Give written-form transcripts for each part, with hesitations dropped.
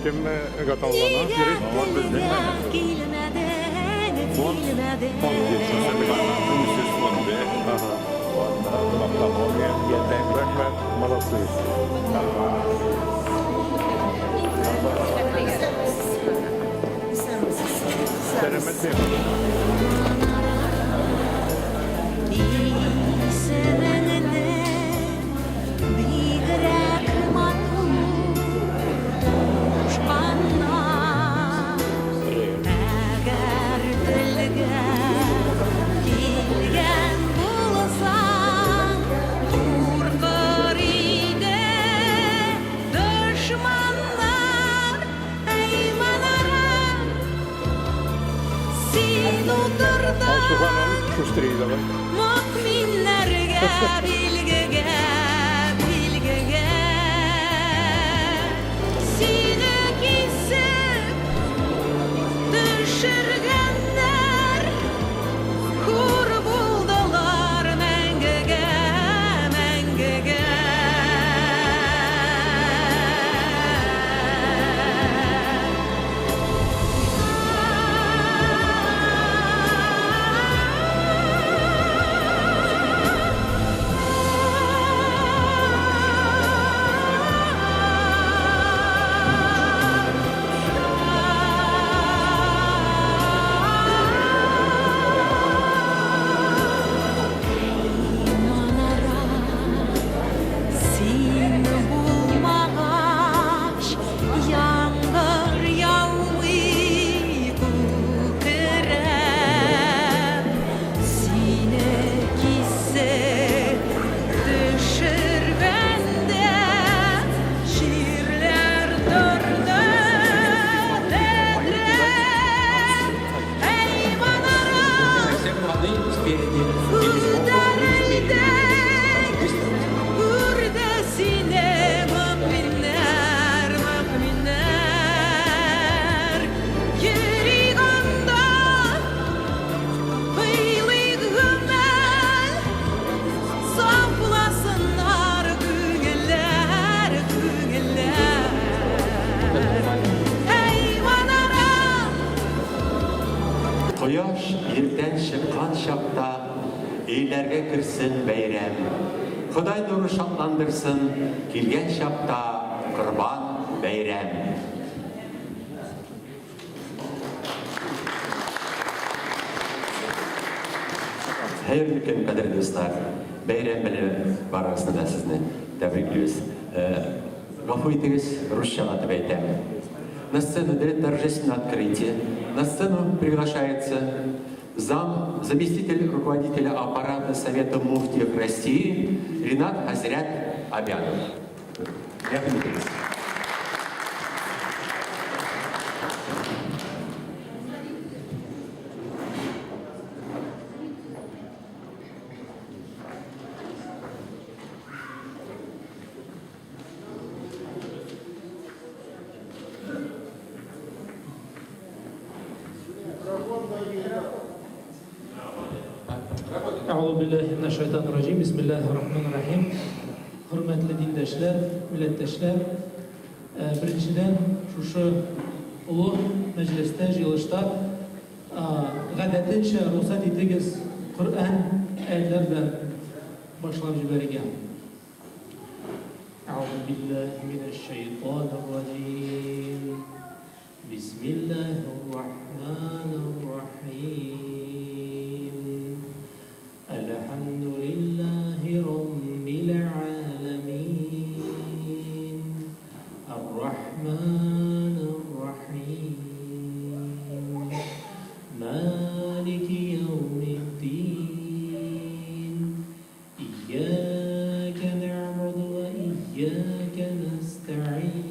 Кем Гатаулланы йөри? Рәхмәт, молодцы. Сәламәтлек. Бигрәк матур кушканнар. Әгәр телгә килгән булсаң, куркыр иде дошманнар. Әй, манара, син утырдың. Алсу ханым, шустрее давай. Мөэминнәргә билгегә, билгегә. Сине кисеп төшергәннәр, хур булдылар мәңгегә, мәңгегә. Син булмагач, яңгыр яумый күкрәп. Сине кисеп төшергәндә, җирләр торды тетрәп. Әй, манара, күтәрелдең, күрде сине мөэминнәр, мөэминнәр. Йөрик анда, уйлыйк гомер, сафласыннар күңелләр, күңелләр. Әй, манара! Кояш иртән чыккан чакта Өйләргә керсен бәйрәм. Ходай нуры шатландырсын Килгән чакта Корбан бәйрәм. Хәерле көн, кадерле дуслар! Бәйрәм белән барыгызны да сезне тәбриклибез. Гафу итегез, русчалатып әйтәм. На сцену для торжественного открытия на сцену приглашается зам, заместитель руководителя аппарата Совета муфтиев России Ринат Хазрят Абянов. Рәхим итегез. Әгъузу биллаһи минәш шайтанир раҗим. Бисмиллаһир рахманир рахим. Хөрмәтле диндәшләр, милләттәшләр, беренчедән, шушы олы мәҗлестә, җыелышта гадәтенчә рөхсәт итегез Коръән аятьләр белән башлап җибәрергә. Әгъузу биллаһи минәш шайтанир раҗим. Бисмиллаһир рахманир рахим. Әлхәмдүлиллаһи раббил галәмин. Ар-рахманир рахим. Малики яумиддин. Ияка нәгъбуду ва ияка нәстәгыйн.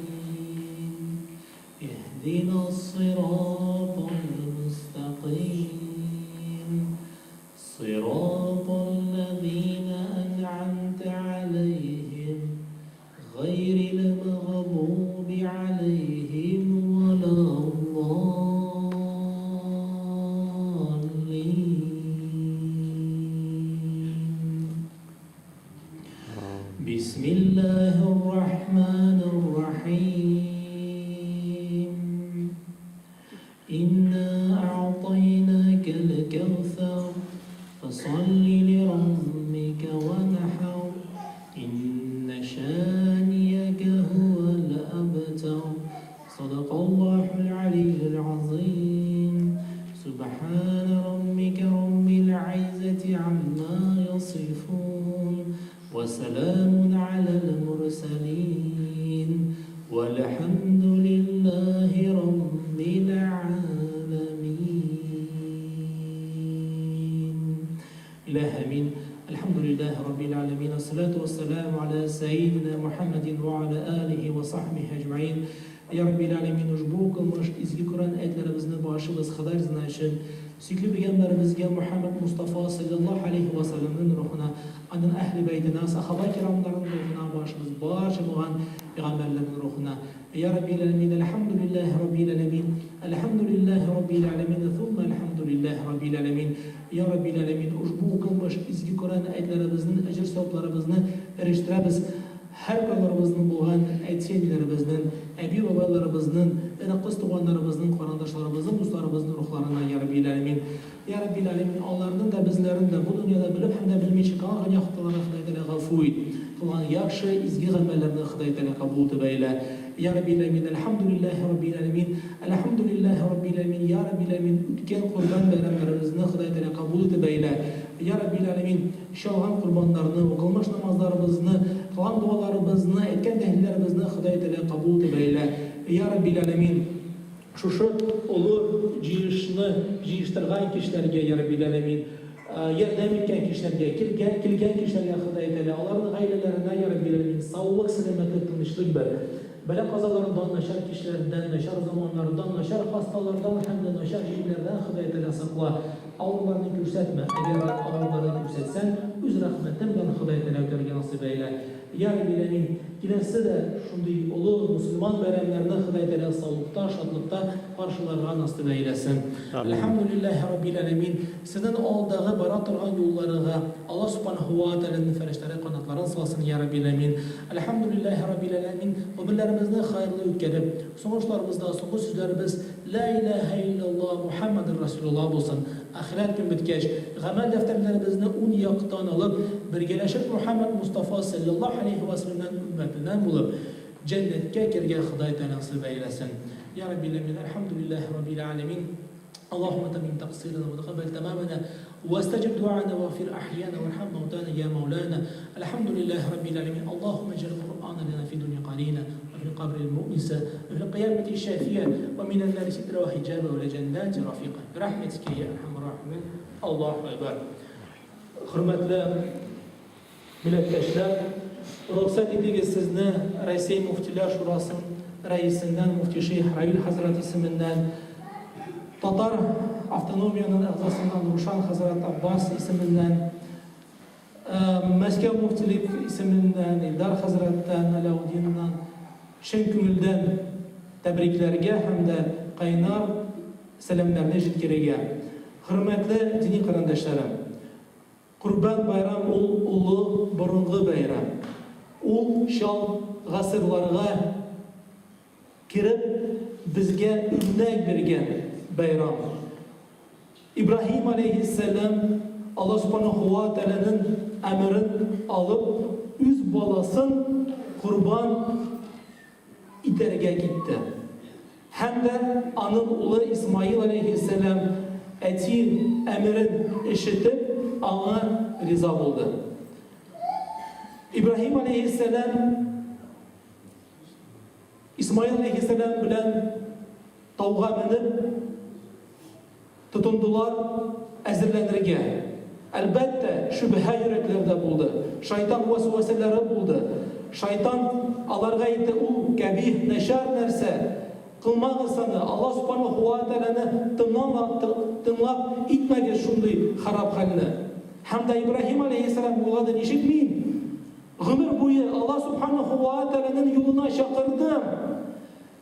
Иһдина ссиратал мөстәкыйм. Сиратал ләзина әнъамтә галәйһим, гайрил мәгъдуби галәйһим вәләллаллин. Бисмиллаһир рахманир рахим. Инна а'тайнакал кәүсәр, фасалли лираббика ванхар, инна шанияка һуәл әбтар. Садакаллахул алиййул азыйм. Субхана раббика раббил гыйззәти амма ясифун, ва сәламун аләл мурсәлин, вәлхәмдүлилләһи раббил галәмин. Илаһ амин. Әлхәмдүлилләһи раббил галәмин. Ассалату вассәламу аля сәййидина Мухәммәдин ва аля алихи ва сахбихи әҗмәин. Я Раббил Галәмин, ошбу укылмыш изге Коръән аятьләребезне барчабыз Ходай ризына өчен, сөекле пәйгамбәребезгә Мухәммәд Мостафа салләллаһу галәйһи вә сәлләмнең рухына, аның әһле бәйтенә, сахаба кирамнарының рухына, барчабыз барча булган пәйгамбәрләрнең рухына. Я Раббил Галәмин, әлхәмдүлилләһи Раббил Галәмин, әлхәмдүлилләһи Раббил Галәмин, сумма әлхәмдүлилләһи Раббил Галәмин. Я Раббил Галәмин, ошбу укылмыш изге Коръән аятьләребезнең әҗер-савапларыбызны ирештерәбез. Һәркайларыбызның булган әти-әниләребезнең, әби-бабайларыбызның, эне-кыз туганнарыбызның, карандашларыбызның, дусларыбызның рухларына, йа Раббил Әләмин. Йа Раббил Әләмин, аларның да, безләрнең дә бу дөньяда белеп һәм дә белмичә кылган гөнаһ-хаталарны Ходай Тәгалә гафу ит. Кылган яхшы, изге гамәлләрне Ходай Тәгалә кабул итеп әйлә. Йа Раббил Әләмин, Әлхәмдүлилләһи Раббил Әләмин, Әлхәмдүлилләһи Раббил Әләмин, йа Раббил Әләмин, үткән Корбан бәйрәмнәребезне Ходай Тәгалә кабул итеп әйлә. Йа Раббил Әләмин, Чалган корбаннарны, укылмыш намазларыбызны, кылган догаларыбызны, әйткән тәһлилләребезне Ходай Тәгалә кабул итеп әйлә. Йа Раббил Әләмин! Шушы олы җыешны җыештырган кешеләргә, Йа Раббил Әләмин, ярдәм иткән кешеләргә, килгән, килгән кешеләргә Ходай Тәгалә, аларның гаиләләренә, Йа Раббил Әләмин, саулык, сәламәтлек, тынычлык бир. Бәла-казалардан, начар кешеләрдән, начар заманнардан, начар хасталардан һәм дә начар җилләрдән Ходай Тәгалә сакла. Авыруларны күрсәтмә, әгәр дә авыруларны күрсәтсәң, үз рәхмәтең белән Ходай Тәгалә үтәргә насыйп әйлә. Йа Раббил-Әләмин, киләсе дә шундый олы мөселман бәйрәмнәрне Ходай Тәгалә саулыкта, шатлыкта каршыларга насыйп әйләсен. Әлхәмдүлилләһи Раббил-Әләмин, сезнең алдагы бара торган юлларыга Аллаһ Сүбхәнәһү вә Тәгаләнең фәрештәләре канатларын салсын, йа Раббил-Әләмин. Әлхәмдүлилләһи Раббил-Әләмин, гомерләребезне хәерле үткәреп, соңгы эшларыбызда соңгы сүзләребез Лә иләһә илляллаһ Мухәммәдер Рәсүлуллаһ булсын. Ахирәт көн беткәч, гамәл дәфтәрләребезне ун яктан алып, бергәләшеп Мухәммәд Мостафа салләллаһу галәйһи вә сәлләмнән өммәтеннән булып, җәннәткә керергә Ходай Тәгалә насыйп әйләсен. Йа Раббил Әләмин, Әлхәмдүлилләһи Раббил Әләмин. Аллаһуммә тәммим тәкъсирана вә тәкаббәл тәмамана вәстәҗиб дуана вәгъфир әхьяна вәрхәм маутана йа Мәүлана. Әлхәмдүлилләһи Раббил Әләмин. Аллаһуммә иҗәл Куръана ләна фи дөнья карина вә фил кабри муъниса вә фил кыямәти шәфия вә минән нари ситра вә хиҗаба вә җәннәти рафика. Бирәхмәтикә йә әрхәмәр рахимин. Аллаһу әкбәр. Хөрмәтле милләттәшләр, рөхсәт итегез сезне Россия Мөфтиләр Шурасы рәисеннән мөфти шейх Равил хәзрәт исеменнән, татар автономиянең әгъзасыннан Рушан хәзрәт Аббас исеменнән, Мәскәү мөфтилек исеменнән Илдар хәзрәттән, Аләүдиннан чын күңелдән тәбрикләргә һәм дә кайнар сәламнәрне җиткерергә. Хөрмәтле дини карендәшләрем! Корбан байрам ул олы борынгы бәйрәм. Ул чал гасырларга кереп безгә үрнәк биргән бәйрам. Ибраһим алейһиссәлам Алла Субханаһу ва Тәгаләнең әмерен алып үз баласын корбан итәргә китте. Һәм дә аның улы Исмаил алейһиссәлам әти әмерен ишетеп, аңа риза булды. Ибраһим алейһиссәлам Исмаил алейһиссәлам белән тауга менеп, Тотындылар әзерләнергә. Әлбәттә, шөбһә йөрәкләрдә булды. Шайтан вәсвәсәләре булды. Шайтан аларга әйтте, ул кәбих, начар нәрсә. Кылмагыз аны, Аллаһ Субханаһу ва Тәгаләне тыңлап итмәгез шундый харап хәлне. Һәм дә Ибраһим алейһиссәлам уйлады, ничек мин гомер буе Аллаһ Субханаһу ва Тәгаләнең юлына чакырдым,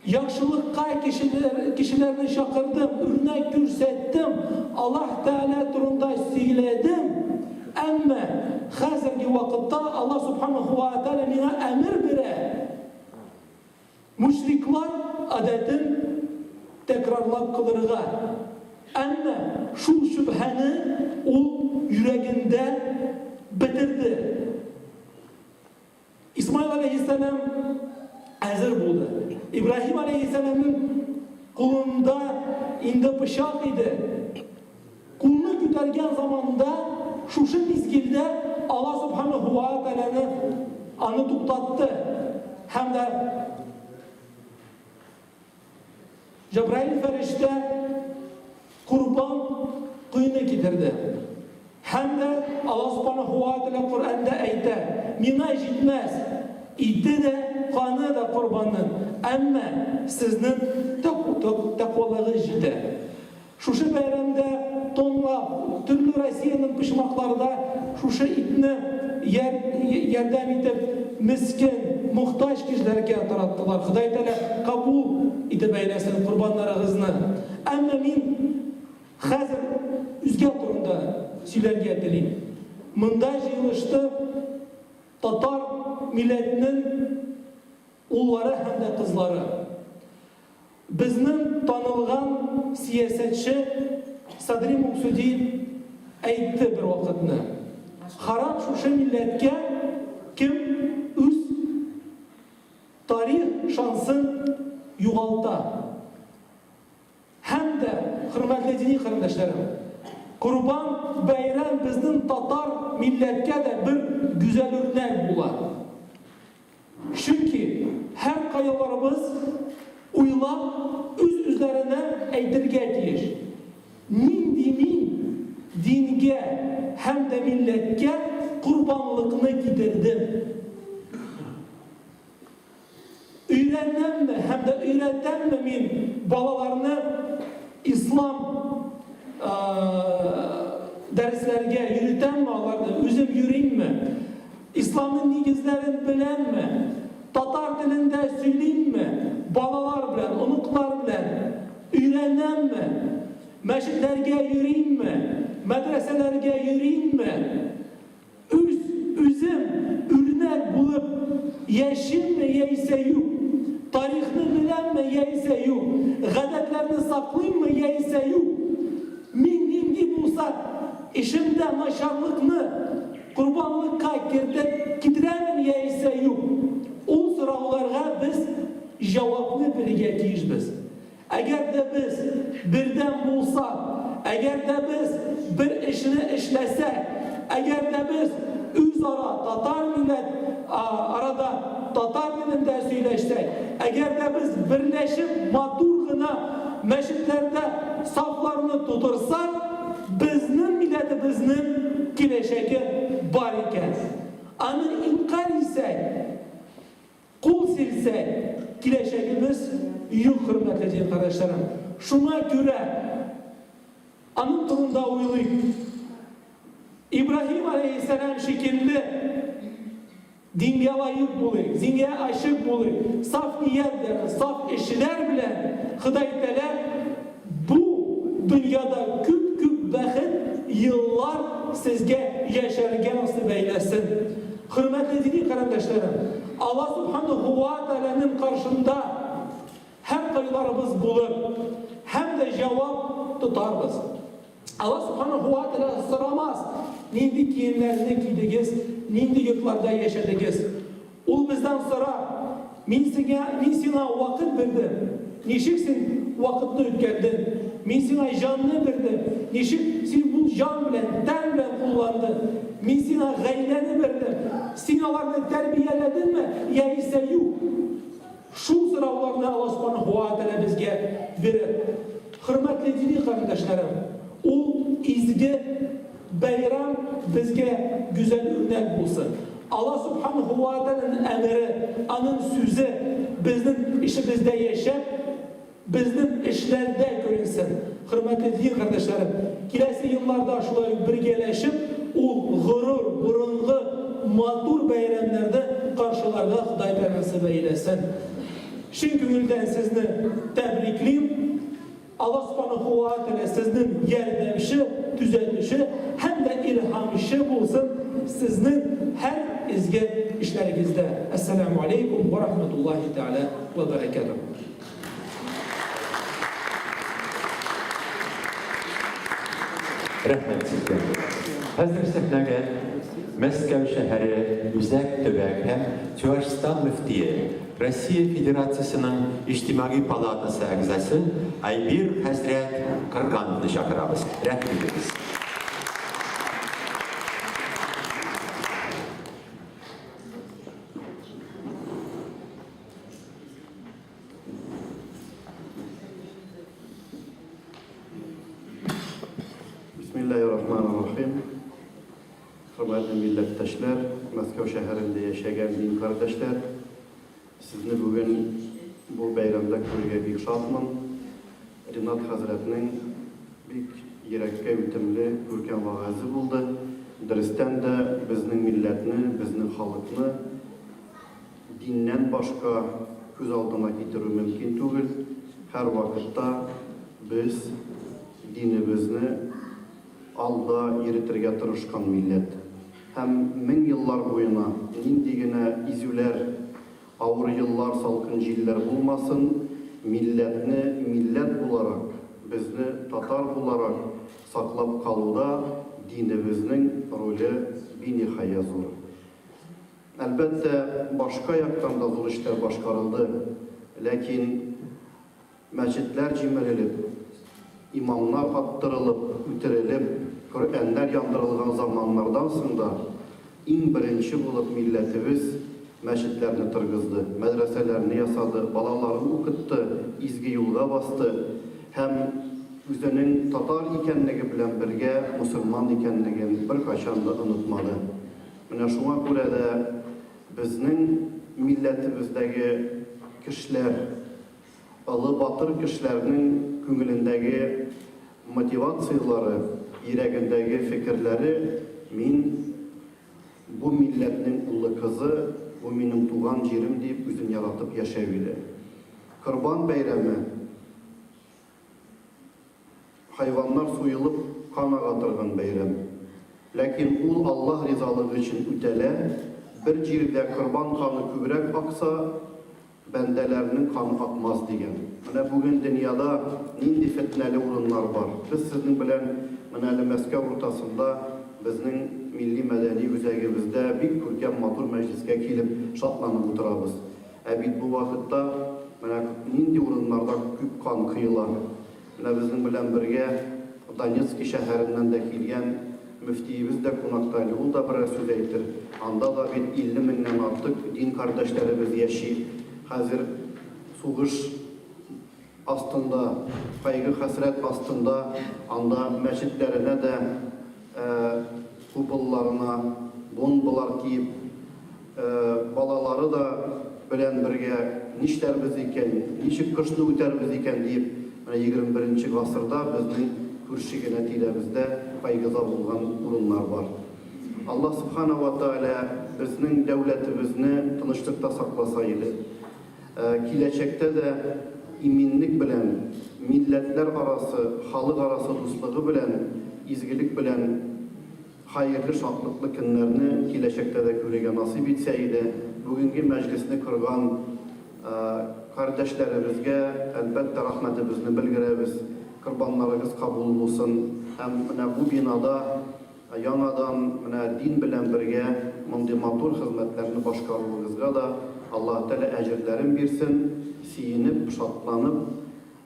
Яхшылыкка кешеләр, кешеләрне чакырдым, үрнәк күрсәттем, Аллаһ Тәгалә турында сөйләдем, әмма хәзерге вакытта Аллаһ Субханаһу ва Тәгалә миңа әмер бирә, мушриклар гадәтен тәкрарлап кылырга. Әмма шул шөбһәне ул йөрәгендә бетерде. Исмаил аләйһиссәлам әзер булды. Ибраһим аләйһиссәламның кулында инде пычак иде. Кулны күтәргән заманда, шушы мизгелдә Алла Субханаһу ва Тәгаләне аны туктатты һәм дә Җәбраил фәрештә корбан көйне китерде. Һәм дә Алла Субханаһу ва Тәгалә Коръәндә әйтә, Миңа җитмәс ите дә, каны да корбанның, әмма сезнең тәкъвалыгыз җитә. Шушы бәйрәмдә тонлап, төрле Россиянең почмакларда шушы итне ярдәм итеп, мескен, мохтаҗ кешеләргә тараттылар. Ходай Тәгалә кабул итеп әйләсен корбаннарыгызны. Әмма мин хәзер үзгә турында сөйләргә телим. Монда җыелышты татар милләтенең уллары һәм дә кызлары. Безнең танылган сәясәтче Садри Муксуди әйтте бервакытны, Харап шушы милләткә, кем үз тарих шансын югалта. Һәм дә, хөрмәтле дини карендәшләрем, Корбан бәйрәм безнең татар милләткә дә бер гүзәл үрнәк була. Чөнки һәркаяларыбыз уйлап, үз-үзләренә әйтергә тиеш, Нинди мин дингә һәм дә милләткә корбанлыкны китердем? Өйрәнәмме һәм дә өйрәтәмме мин балаларны ислам дәресләргә йөретәмме аларны, үзем йөримме? Исламның нигезләрен беләмме? Татар телендә сөйлимме? Балалар белән, оныклар белән өйрәнәмме? Мәчетләргә йөримме? Мәдрәсәләргә йөримме? Үз үзем үрнәк булып яшимме яисә юк? Тарихны беләмме яисә юк? Гадәтләрне саклыйммы яисә юк? Мин нинди булса, эшемдә начарлыкны корбанлыкка кертеп китерәмен яисә юк? Ул сорауларга без җавапны белергә тиешбез. Әгәр дә без бердәм булсак, әгәр дә без бер эшне эшләсәк, әгәр дә без үзара татар милләт арада татар телендә сөйләшсәк, әгәр дә без берләшеп матур гына мәчетләрдә сафларны тутырсак, безнең милләтебезнең киләчәге бар икән. Аны инкарь итсәк, Кул селсәк, киләчәгебез юк, хөрмәтле дин кардәшләрем. Шуңа күрә аның турында уйлыйк. Ибраһим аләйһиссәлам шикелле дингә лаек булыйк, дингә ачык булыйк, саф ният белән, саф эшләр белән Ходай Тәгалә бу дөньяда күп-күп бәхет еллар сезгә яшәргә насыйп әйләсен. Хөрмәтле дини карендәшләрем, Алла Субханаһу ва Тәгаләнең каршында һәркайларыбыз булыр һәм дә җавап тотарбыз. Алла Субханаһу ва Тәгалә сорамас, нинди киемнәрне кидегез, нинди йортларда яшәдегез. Ул бездән сорар, Мин сиңа, мин сиңа вакыт бирдем, ничек син вакытны үткәрдең? Мин сиңа җанны бирдем, ничек син бу җан белән, тән белән кулландың? Мин сиңа гаиләне бирдем, син аларны тәрбияләдеңме яисә юк? Шул сорауларны Алла Субханаһу ва Тәгалә безгә бирер. Хөрмәтле дини карендәшләрем, ул изге бәйрәм безгә гүзәл үрнәк булсын. Алла Субханаһу ва Тәгаләнең әмере, аның сүзе безнең эшебездә яшәп, безнең эшләрдә күренсен. Хөрмәтле дин кардәшләрем, киләсе елларда шулай ук бергәләшеп, ул горур, борынгы, матур бәйрәмнәрне каршыларга Ходай Тәгалә насыйп әйләсен. Чын күңелдән сезне тәбриклим. Алла Субханаһу ва Тәгалә сезнең ярдәмче, төзәтүче һәм дә илһамчы булсын сезнең һәр изге эшләрегездә. Әссәламү алейкум ва рахматуллаһи тәгалә ва бәрәкәтүһ. Рәхмәт сезгә. Хәзер сәхнәгә Мәскәү шәһәре Үзәк төбәк һәм Чуашстан мөфтие, Россия Федерациясенең Иҗтимагый палатасы әгъзасы Айбир хәзрәт Кыргановны чакырабыз. Рәхим итегез. Бисмиллаһир-рахманир-рахим. Хөрмәтле милләттәшләр, Мәскәү шәһәрендә яшәгән дин кардәшләр, сезне бүген бу бәйрәмдә күрергә бик шатмын. Ринат хәзрәтнең бик йөрәккә үтемле, күркәм вәгазе булды. Дөрестән дә, безнең милләтне, безнең халыкны Диннән башка күз алдына китерү мөмкин түгел, һәрвакытта без динебезне алда йөретергә тырышкан милләт. Һәм мең еллар буена нинди генә изүләр, авыр еллар, салкын җилләр булмасын, милләтне милләт буларак, безне татар буларак саклап калуда динебезнең роле биниһая зур. Әлбәттә, башка яктан да зур эшләр башкарылды, ләкин мәчетләр җимерелеп, имамнар аттырылып, үтерелеп, Коръәннәр яндырылган заманнардан соң да иң беренче булып милләтебез мәчетләрне торгызды, мәдрәсәләрне ясады, балаларын укытты, изге юлга басты һәм үзенең татар икәнлеге белән бергә мосылман икәнлеген беркайчан да онытмады. Менә шуңа күрә дә безнең милләтебездәге кешеләр, олы батыр кешеләрнең күңелендәге мотивацияләре, йөрәгендәге фикерләре, мин бу милләтнең улы-кызы, бу минем туган җирем дип үзен яратып яшәү иде. Корбан бәйрәме. Хайваннар суелып кан ага торган бәйрәм. Ләкин ул Аллаһ ризалыгы өчен үтәлә, бер җирдә корбан каны күбрәк акса, бәндәләрнең каны акмас, дигән. Менә бүген дөньяда нинди фетнәле урыннар бар. Без сезнең белән менә әле Мәскәү уртасында безнең милли-мәдәни үзәгебездә бик күркәм матур мәҗлескә килеп шатланып утырабыз. Ә бит бу вакытта менә нинди урыннарда күп кан коела. Менә безнең белән бергә Донецки шәһәреннән дә килгән мөфтиебез дә кунакта әле, ул да берәр сүз әйтер. Анда да бит 50 меңнән артык дин кардәшләребез яши. Хәзер сугыш астында, кайгы-хәсрәт астында анда мәчетләренә дә куполларына бомбалар тиеп, Балалары да белән бергә нишләрбез икән, ничек кышны үтәрбез икән диеп, менә 21 нче гасырда безнең күрше генә тирәбездә кайгыда булган урыннар бар. Аллаһ Сүбхәнәһү вә Тәгалә безнең дәүләтебезне тынычлыкта сакласа иде. Киләчәктә дә иминлек белән, милләтләр арасы, халык арасы дуслыгы белән, изгелек белән Хәерле, шатлыклы көннәрне киләчәктә дә күрергә насыйп итсә иде. Бүгенге мәҗлесне корган кардәшләребезгә, әлбәттә, рәхмәтебезне белгерәбез. Корбаннарыгыз кабул булсын. Һәм менә бу бинада яңадан менә дин белән бергә мондый матур хезмәтләрне башкаруыгызга да Аллаһы Тәгалә әҗерләрен бирсен. Сөенеп, шатланып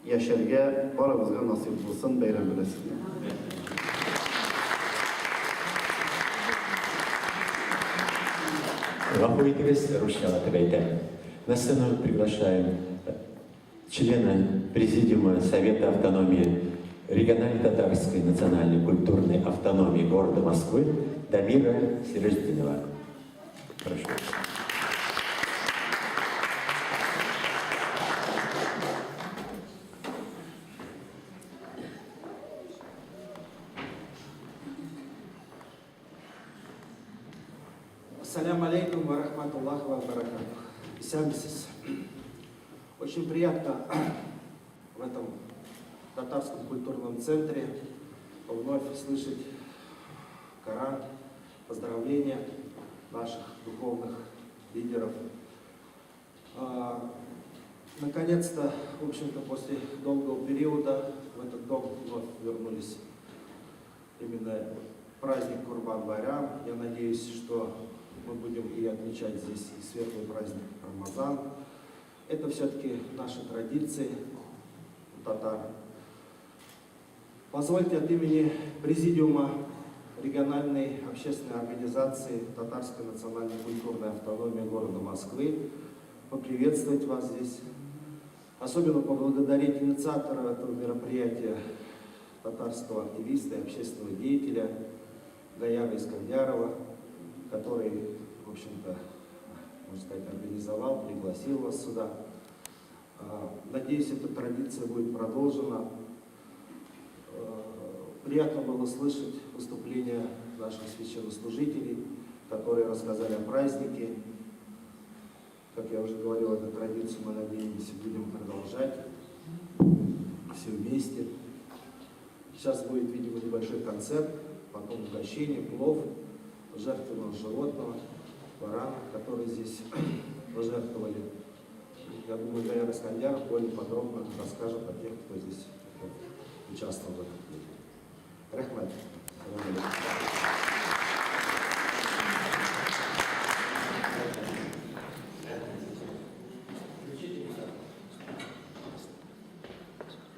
Яшәргә барыбызга насыйп булсын, бәйрәм белән сезне. Гафу итегез, русчалатып әйтәм. На сцену приглашаем члена Президиума Совета автономии региональной татарской национальной культурной автономии города Москвы Дамира Сираҗетдинова. Прошу. Ассаляму алейкум ва рахматуллахи ва баракатух. Исәнмесез. Очень приятно в этом татарском культурном центре вновь слышать Коран, поздравления наших духовных лидеров. А, наконец-то, в общем-то, после долгого периода в этот дом вновь вернулись Именно праздник Курбан-Байрам. Я надеюсь, что мы будем и отмечать здесь и светлый праздник Рамазан. Это все-таки наши традиции у татар. Позвольте от имени Президиума региональной общественной организации Татарской национальной культурной автономии города Москвы поприветствовать вас здесь. Особенно поблагодарить инициатора этого мероприятия, татарского активиста и общественного деятеля Гаяра Искандярова, который, в общем-то, можно сказать, организовал, пригласил вас сюда. Надеюсь, эта традиция будет продолжена. Приятно было слышать выступления наших священнослужителей, которые рассказали о празднике. Как я уже говорил, эту традицию мы, надеемся, будем продолжать все вместе. Сейчас будет, видимо, небольшой концерт, потом угощение, плов жертвенного животного, барана, который здесь пожертвовали. Я думаю, Гаяр Искандяров более подробно расскажет о тех, кто здесь участвовал в этом деле. Рәхмәт. Сәлам алейкум.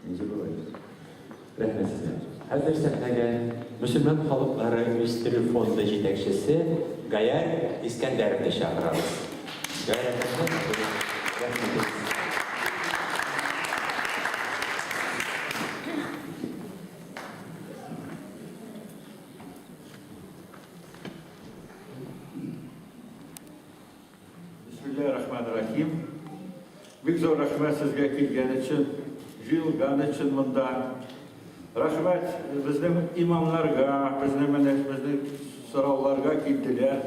Не забывайте. Рәхмәт сезгә. Хәзер сәхнәгә Мөселман халыклары үстерү фонды җитәкчесе Гаяр Искәндәровны чакырабыз. Гаяр әфәнде, рәхмәт итегез. Бисмиллаһир-рахманир-рахим. Бик зур рәхмәт сезгә килгән өчен, җыелган өчен монда. Рәхмәт безнең имамнарга, безнең менә безнең сорауларга килделәр.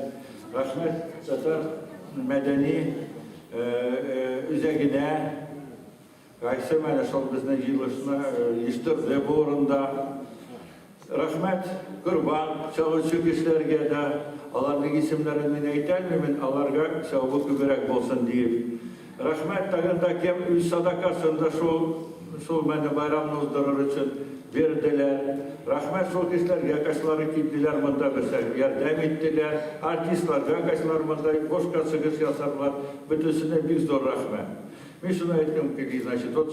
Рәхмәт татар мәдәни үзәгенә. Кайсы менә шул безнең җыелышны оештырды бу урында. Рәхмәт корбан чалучы кешеләргә дә, аларның исемнәрен мин әйтә алмыйм, аларга савабы күбрәк булсын диеп. Рәхмәт тагын да кем үз садакасын да шул шул менә байрамны уздырыр өчен бирделәр. Рәхмәт шул кешеләргә, кайсылары килделәр монда безгә ярдәм иттеләр. Артистларга кайсылар монда бушка чыгыш ясадылар. Бөтенесенә бик зур рәхмәт. Мин шуны әйткем кили, значит, вот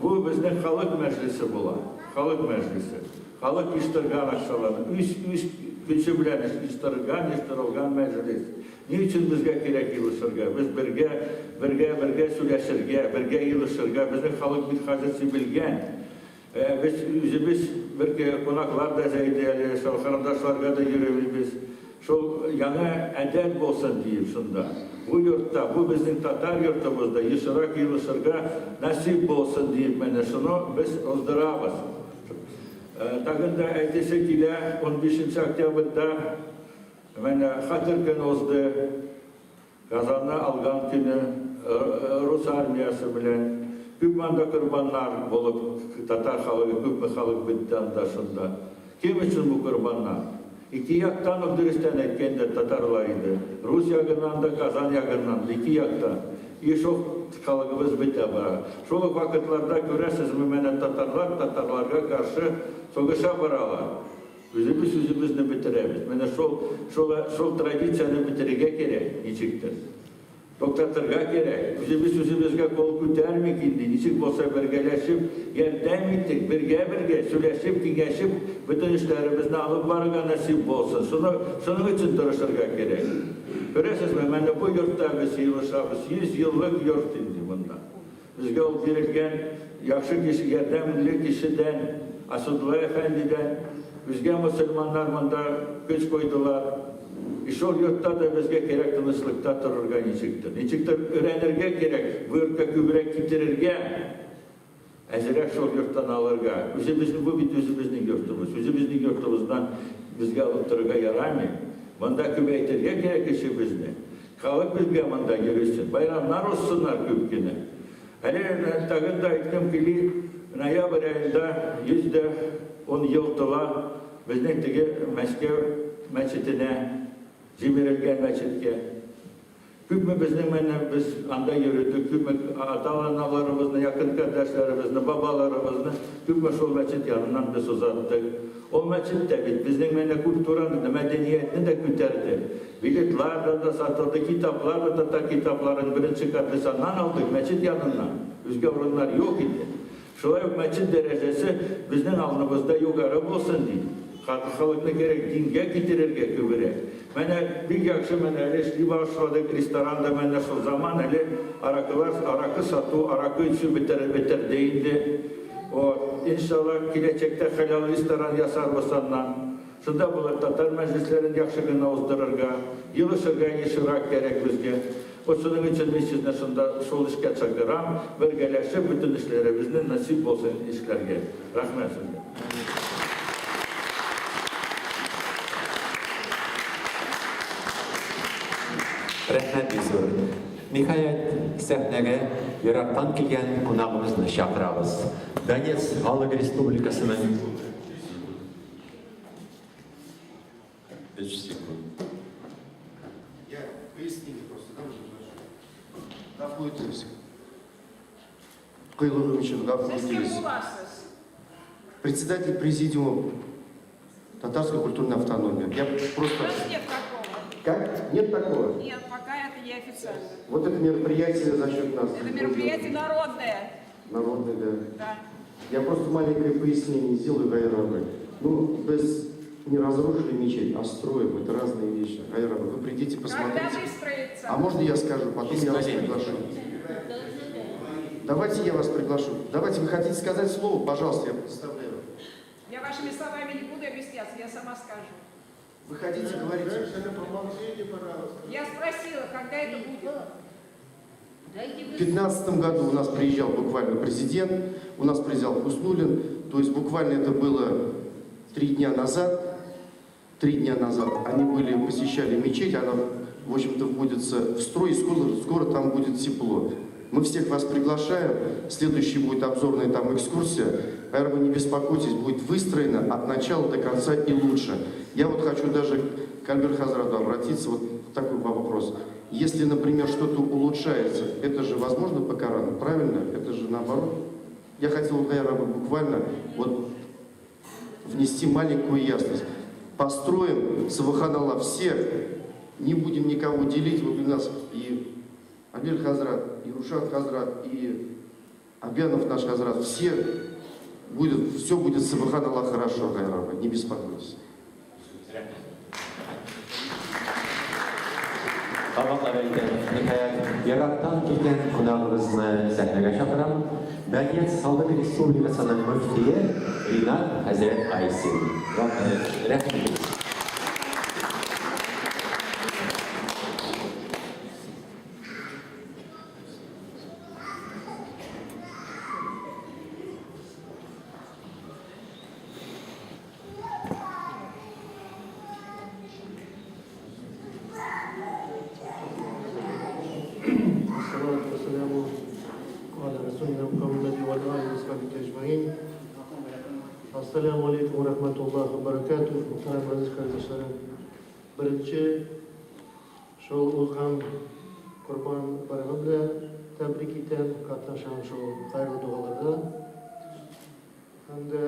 бу безнең халык мәҗлесе була. Халык мәҗлесе. Халык иштырган акчаларны, үз үз көче белән иштырган, иштырылган мәҗлес. Ни өчен безгә кирәк елышырга? Без бергә, бергә, бергә сөйләшергә, бергә елышырга. Безнең халык бит хәзер сибелгән. Без үзебез бер кунаклар да җәйде әле, шул карандашларга да йөрибез. Шул яңа әдәт булсын диеп шунда. Бу йортта, бу безнең татар йортыбызда ешрак елышырга насыйп булсын диеп менә шуны без уздырабыз. Тагын да әйтәсе килә, 15 октябрьдә менә Хәтер көне узды. Казанны алган көне рус армиясе белән күп анда корбаннар булып, татар халыгы күпме халык бетте анда шунда. Кем өчен бу корбаннар? Ике яктан ук дөрестән әйткәндә татарлар иде. Рус ягыннан да, Казан ягыннан да, ике яктан. И шул халыгыбыз бетә бара. Шул ук вакытларда күрәсезме, менә татарлар татарларга каршы сугыша баралар. Үзебез үзебезне бетерәбез. Менә шул, шул, шул традицияне бетерергә кирәк, ничектер. Туктатырга кирәк. Үзебез үзебезгә кул күтәрмик инде. Ничек булса бергәләшеп, ярдәм итик, бергә-бергә сөйләшеп, киңәшеп, бөтен эшләребезне алып барырга насыйп булсын. Шуны, шуның өчен тырышырга кирәк. Күрәсезме, менә бу йортта без җыелышабыз. 100 еллык йорт инде монда. Безгә ул бирелгән яхшы кеше, ярдәмле кешедән, Асудулла әфәндедән, үзгә мөселманнар монда көч куйдылар. И шул йортта да безгә кирәк тынычлыкта торырга ничектер. Ничектер өйрәнергә кирәк, бу йортка күбрәк китерергә, әзрәк шул йорттан алырга. Үзебезнең, бу бит үзебезнең йортыбыз. Үзебезнең йортыбыздан безгә алып торырга ярамый. Монда күбәйтергә кирәк эшебезне. Халык безгә монда йөресен, байрамнар узсыннар күп кенә. Әле тагын да әйткем кили, ноябрь аенда 110 ел тула безнең теге Мәскәү мәчетенә, җимерелгән мәчеткә. Күпме безнең менә без анда йөредек, күпме ата-аналарыбызны, якын кардәшләребезне, бабаларыбызны күпме шул мәчет яныннан без озаттык. Ул мәчет тә бит безнең менә культураны да, мәдәниятне дә күтәрде. Билетлар да да сатылды, китаплар да татар китапларын беренче кат без аннан алдык, мәчет яныннан. Үзгә урыннар юк иде. Шулай ук мәчет дәрәҗәсе безнең алныбызда югары булсын ди. Халыкны кирәк дингә китерергә күбрәк. Менә бик яхшы менә әле эшли башладык, ресторан да менә шул заман әле аракылар, аракы сату, аракы эчү бетер, бетерде инде. Вот, иншалла, киләчәктә хәләл ресторан ясарбыз аннан. Шунда булыр татар мәҗлесләрен яхшы гына уздырырга, елышырга ешрак кәрәк безгә. Вот шуның өчен мин сезне шунда шул эшкә чакырам, бергәләшеп бөтен эшләребезне насыйп булсын эшләргә. Рәхмәт сезгә. Рәхмәт бик зур. Ниһаять, сәхнәгә ерактан килгән кунагыбызны чакырабыз. Донецк Халык Республикасының Өч секунд. Я пояснение просто дам немножко. Гафу итегез. Кыйлыгым өчен гафу Сез кем итегез. буласыз? Председатель президиума Татарской культурной автономии. Я просто... У нас нет такого. Как? Нет такого? Нет, пока это не официально. Вот это мероприятие за счет нас. Это мероприятие народное. Народное, да. Да. Я просто маленькое пояснение сделаю, Гайрабы. Ну, без не разрушили мечеть, а строим. Это разные вещи. Гайрабы, вы придите, посмотрите. Когда выстроится? А можно я скажу, потом я вас приглашу. Давайте я вас приглашу. Давайте, вы хотите сказать слово, пожалуйста, я представляю. Я вашими словами не буду объясняться, я сама скажу. Вы хотите, говорите. Я спросила, когда это будет. В 2015 году у нас приезжал буквально президент, у нас приезжал Хуснулин, то есть буквально это было три дня назад. Три дня назад они были, посещали мечеть, она, в общем-то, вводится в строй, и скоро, скоро там будет тепло. Мы всех вас приглашаем, следующий будет обзорная там экскурсия. Поэтому не беспокойтесь, будет выстроена от начала до конца и лучше. Я вот хочу даже к Альбер Хазрату обратиться, вот такой вопрос. Если, например, что-то улучшается, это же возможно по Корану, правильно? Это же наоборот. Я хотел, наверное, буквально вот внести маленькую ясность. Построим, Субханаллах, всех, не будем никого делить. Вот у нас и Амир Хазрат, и Рушат Хазрат, и Абянов наш Хазрат, все будет, все будет, Субханаллах, хорошо, Гайраба, не беспокойтесь. Кабатлап әйтәм, ниһаять, ерактан килгән кунагыбызны сәхнәгә чакырам. Донецк Халык Республикасының мөфтие Ринат хәзрәт Айсин. Рәхим итегез. Ассалату вассаляму аля расулина Мухаммади ва аля алихи ва сахбихи әҗмәгыйн. Ассаляму алейкум ва рахматуллахи ва баракатух. Мөхтәрәм газиз кардәшләрем. Беренче шул узган Корбан байрамы белән тәбрик итәм, катнашам шул хәерле догаларда. Һәм дә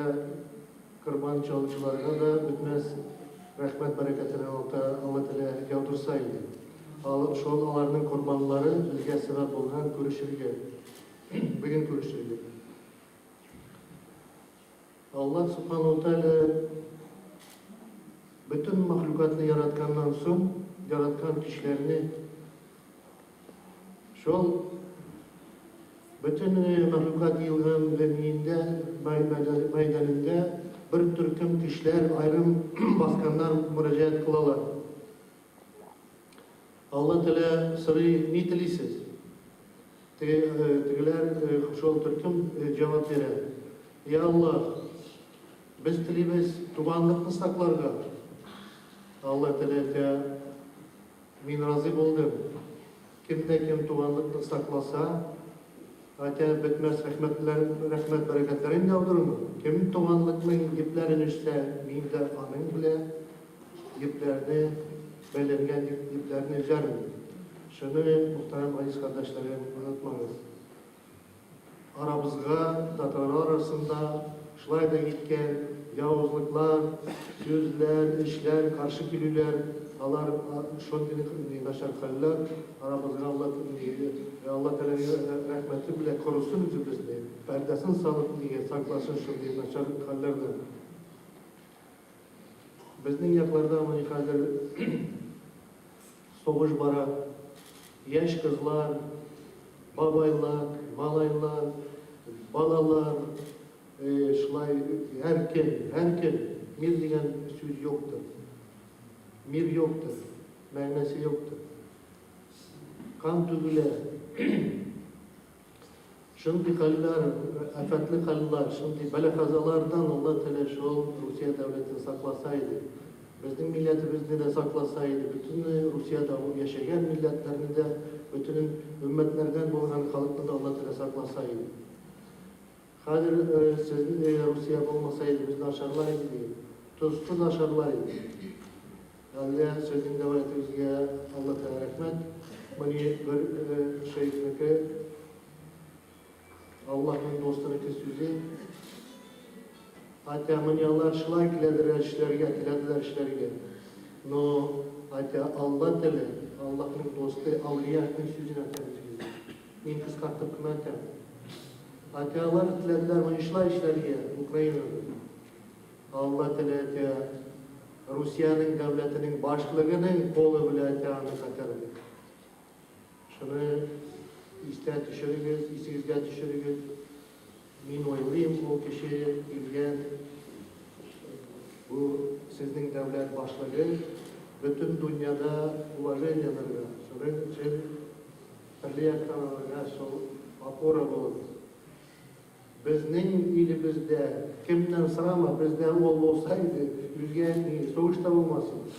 корбан чалучыларга да бетмәс рәхмәт бәрәкәтен Алла Тәгалә яудырса иде. Ал, шул аларның корбанлары безгә сәбәп булган күрешергә. Бүген күрешергә. Аллаһ Субхану Тәгалә бөтен мәхлукатны яратканнан соң, яраткан кешеләрне шул бөтен мәхлукат елган мәйданында бер төркем кешеләр аерым басканнар мөрәҗәгать кылалар. Алла Тәгалә сорый, ни телисез? Тегеләр шул төркем җавап бирә. Я Аллаһ, без телибез туганлыкны сакларга. Алла Тәгалә әйтә, мин разый булдым. Кем дә кем туганлыкны сакласа, әйтә, бетмәс рәхмәтләр, рәхмәт бәрәкәтләрен яудырырмын. Кем туганлыкның епләрен өзсә, мин дә аның белән епләрне, бәйләнгән епләрне өзәрмен. Шуны, мөхтәрәм газиз кардәшләрем, онытмагыз. Арабызга, татарлар арасында шулай да киткән явызлыклар, сүзләр, эшләр, каршы килүләр, алар шундый начар хәлләр, арабызга Алла Алла Тәгаләнең рәхмәте белән корысын үзебезне, пәрдәсен салып нигә сакласын шундый начар хәлләрдән. Безнең якларда менә хәзер сугыш бара. Яшь кызлар, бабайлар, малайлар, балалар, шулай һәркем, һәркем мир дигән сүз юктыр. Мир юктыр, мәгънәсе юктыр. Кан түгелә. Шундый хәлләр, афәтле хәлләр, шундый бәла-казалардан Алла Тәгалә шул Русия дәүләтен сакласа иде. Безнең милләтебезне дә сакласа иде, бөтен Русиядә яшәгән милләтләрне дә, бөтен өммәтләрдән булган халыкны да Алла Тәгалә сакласа иде. Хәзер сезнең Русия булмаса иде, безне ашарлар иде, тозсыз ашарлар иде. Әллә сезнең дәүләтегезгә Алла Тәгалә рәхмәт. Моны бер шәйхнеке, Аллаһның дустыныкы сүзе. Хотя моны алар шулай теләделәр эшләргә, теләделәр эшләргә. Но хотя Алла теле, Аллаһның дусты, әүлияның сүзен әйтәбез без. Мин кыскартып кына әйтәм. Хотя алар теләделәр моны шулай эшләргә Украинада. Алла теле Русиянең дәүләтенең башлыгының кулы белән аны кайтарды. Шуны истә төшерегез, исегезгә төшерегез. Мин уйлыйм, ул кеше килгән бу сезнең дәүләт башлыгы бөтен дөньяда уважение алырга, шуның өчен төрле яктан алырга шул опора булып. Безнең илебездә кемнән сорама, бездә ул булса иде, үзгә ни, сугыш та булмас иде.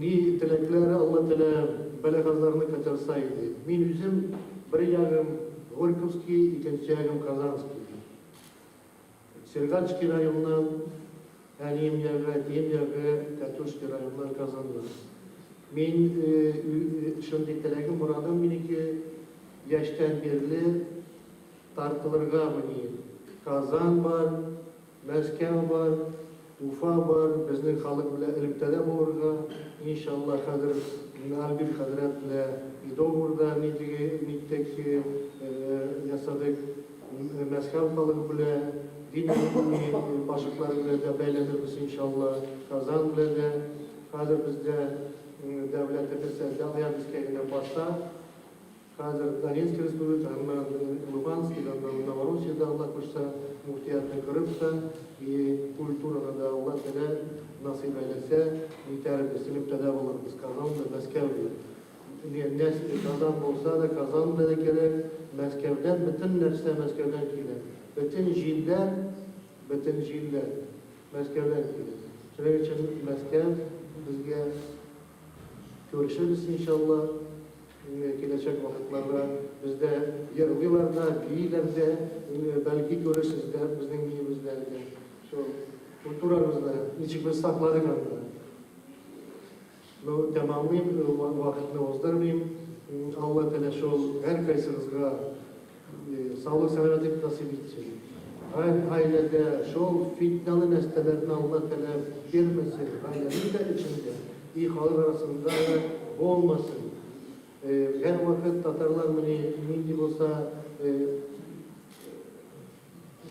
Ни теләкләр Алла Тәгалә бәла-казаларны кайтарса иде. Мин үзем бер ягым Горьковский, икенче ягым Казанский. Сергачский районыннан әнием ягы, әтием ягы Тәтүшский районыннан Казаннан. Мин шундый теләгем, морадым минеке яшьтән бирле тартылырга мени. Казан бар, Мәскәү бар, Уфа бар, безнең халык белән элемтәдә булырга. Иншалла, хәзер Альберт хәзрәт белән и договорда нидеге ниттек ясадык. Мәскәү халыгы белән, дин башлыклары белән дә бәйләнербез, иншалла. Казан белән дә. Хәзер бездә дәүләтебез әлдә аяк өскә генә баса. Хәзер Донецк республика, аннан Луганский, аннан Новороссиядә Алла кушса, мөфтиятне корып та, и культураны да Алла Тәгалә насыйп әйләсә, нитәрбез, элемтәдә булырбыз Казан белән, Мәскәү белән. Казан булса да, Казан да кирәк, Мәскәүдән бөтен нәрсә Мәскәүдән килә. Бөтен җилләр, бөтен җилләр Мәскәүдән килә. Шуның өчен Мәскәү безгә күрешербез иншалла. Киләчәк вакытларда бездә җырлыйлар да, бииләр дә, бәлки күрерсез дә безнең биюебездә дә. Шул культурабызны ничек без сакладык анда. Ну, тәмамлыйм, вакытны уздырмыйм. Алла Тәгалә шул һәркайсыгызга саулык, сәламәтлек насыйп итсен. Һәр гаиләдә шул фитналы нәрсәләрне Алла Тәгалә бирмәсен, гаиләнең дә эчендә, и халык арасында да булмасын. Һәрвакыт татарлар менә нинди булса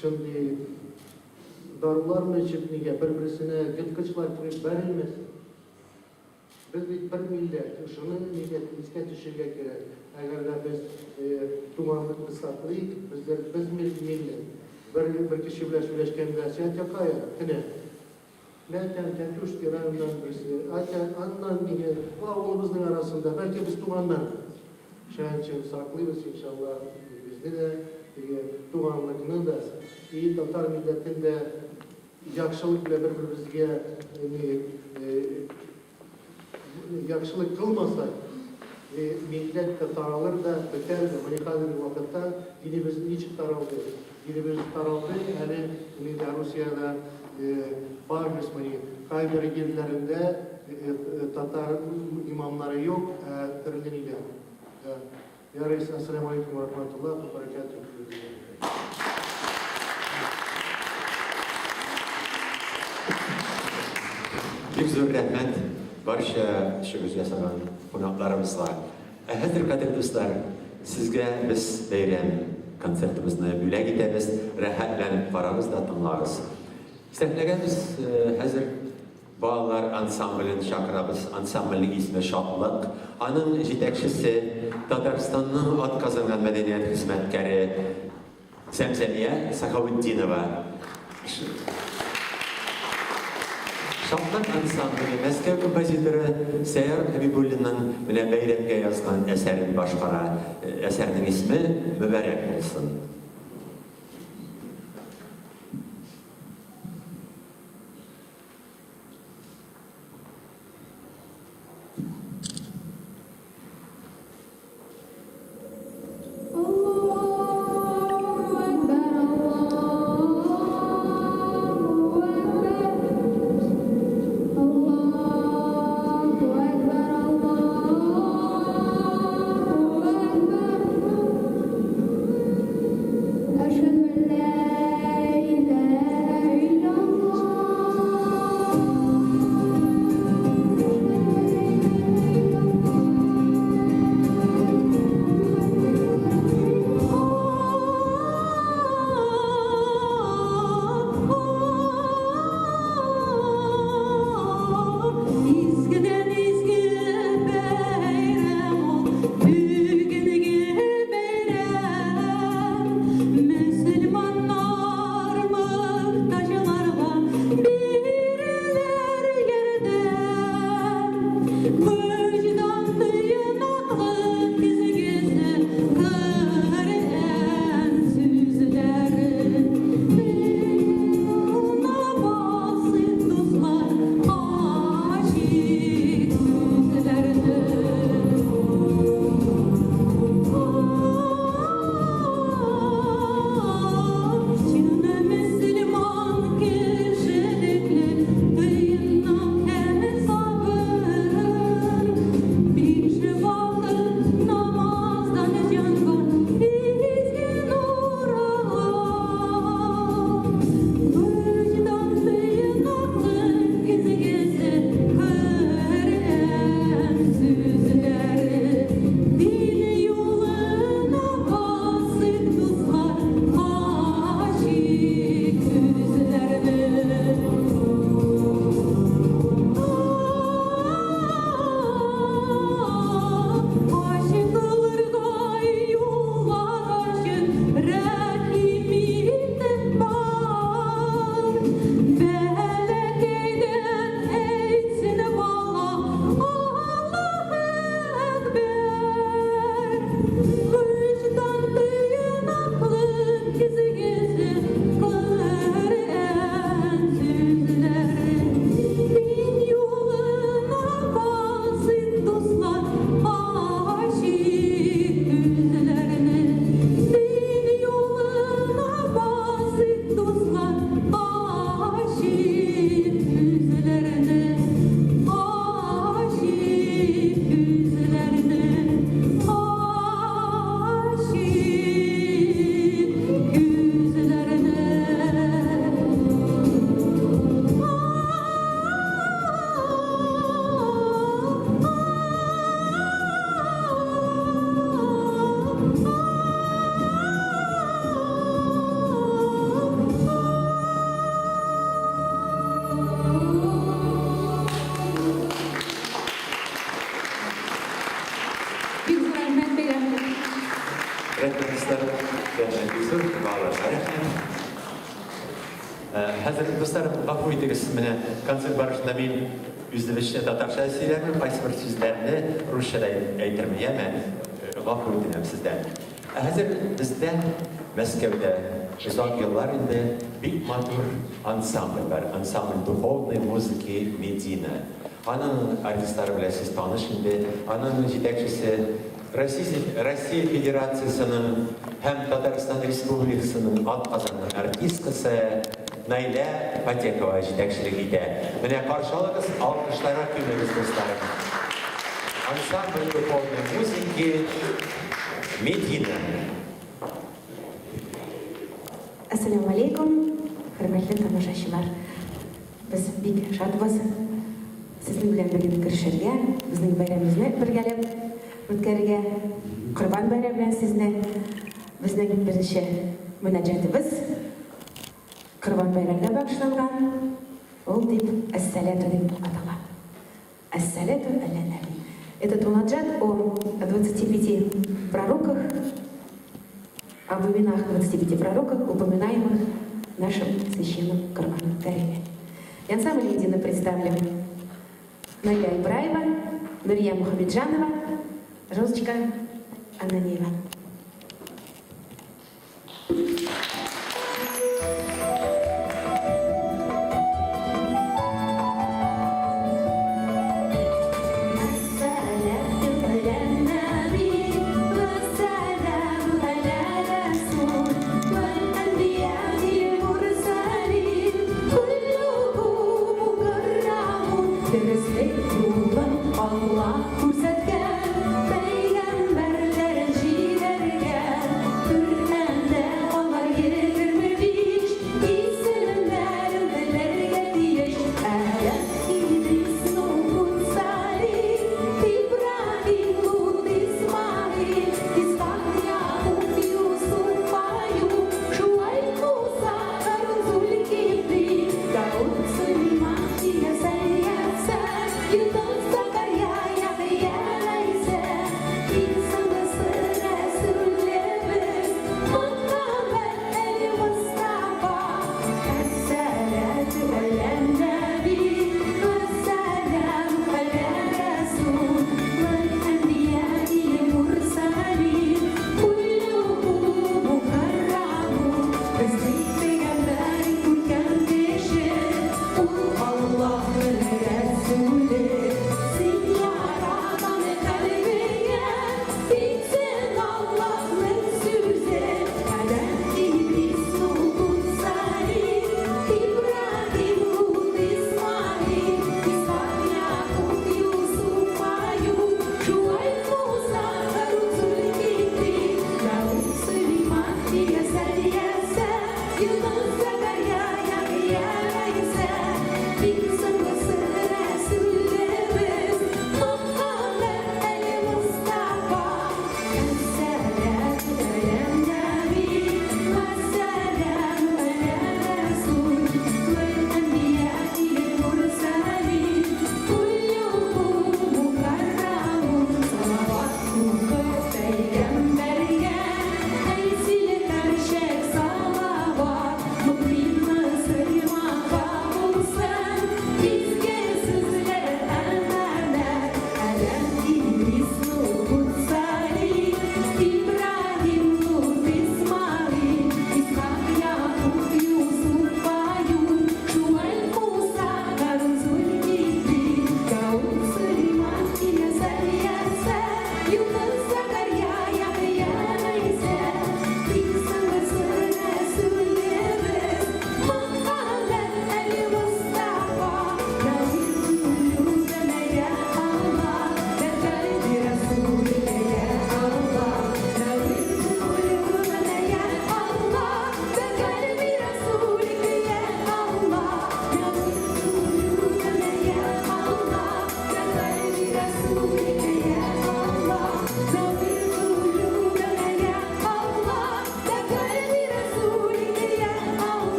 шундый даруларны эчеп нигә бер-берсенә ерткычлар кебек бәрелмәсен. Без бит бер милләт, шуны нигә искә төшерергә кирәк. Әгәр дә без туганлыкны саклыйк, безләр без милләт. Бер бер кеше белән сөйләшкәндә, син какая? Кенә. Мәтәм, Тәтүшский районнан берсе. Атя, аннан нигә? Бу авылыбызның арасында, бәлки без туганнар. Шуның өчен саклыйбыз, иншалла, безне дә, теге туганлыкны да, и татар милләтен дә яхшылык белән бер-беребезгә ни яхшылык кылмасак, милләт тә таралыр да, бетәр дә. Менә хәзерге вакытта динебез ничек таралды? Динебез таралды, әле менә Русиядә барбыз, менә кайбер җирләрендә. татар имамнары юк, ә төрле ниләр. Да. Ярый, ассаламу алейкум ва рахматуллах ва баракатух. Бик зур рәхмәт барча чыгыш ясаган кунакларыбызга. Ә хәзер, кадерле дуслар, сезгә без бәйрәм концертыбызны бүләк итәбез. Рәхәтләнеп карагыз да тыңлагыз. Сәхнәгә без хәзер балалар ансамблен чакырабыз. Ансамбльнең исеме Шатлык. Аның җитәкчесе Татарстанның атказанган мәдәният хезмәткәре Зәмзәмия Сахаутдинова. Шатлык ансамбле Мәскәү композиторы Сәяр Хәбибуллинның менә бәйрәмгә язган әсәрен башкара. Әсәрнең исеме Мөбарәк булсын. Бик зур рәхмәт бәйрәмгә. Рәхмәт, дуслар. Рәхмәт бик зур. Балаларга рәхмәт. Хәзер, дуслар, гафу итегез, менә концерт барышында мин үзебезчә татарча сөйләрмен, кайсыбер сүзләрне русча да әйтермен, яме? Гафу үтенәм сездән. Ә хәзер бездә Мәскәүдә озак еллар инде бик матур ансамбль бар, ансамбль духовной музыки Медина. Аның артистлары белән сез таныш инде. Аның җитәкчесе Россия Федерациясенең һәм Татарстан Республикасының атказанган артисткасы. Наилә Фатехова җитәкчелек итә. Менә каршы алыгыз, алкышларга күмегез, дусларым. Ансамбль духовной музыки Медина. Әссәламү алейкум, хөрмәтле тамашачылар. Без бик шатбыз сезнең белән бүген күрешергә, безнең бәйрәмебезне бергәләп үткәрергә. Корбан бәйрәме белән сезне. Безнең беренче мөнәҗәтебез Корбан бәйрәменә багышланган, ул дип Әссәләтү дип атала. Әссәләтү әлә нәби. Этот мунаджат о 25 пророках, об именах 25 пророках, упоминаемых в нашем священном Корбан Кариме. И ансамбль едино представлен Наиля Ибраева, Нурия Мухамеджанова, Розочка Ананиева.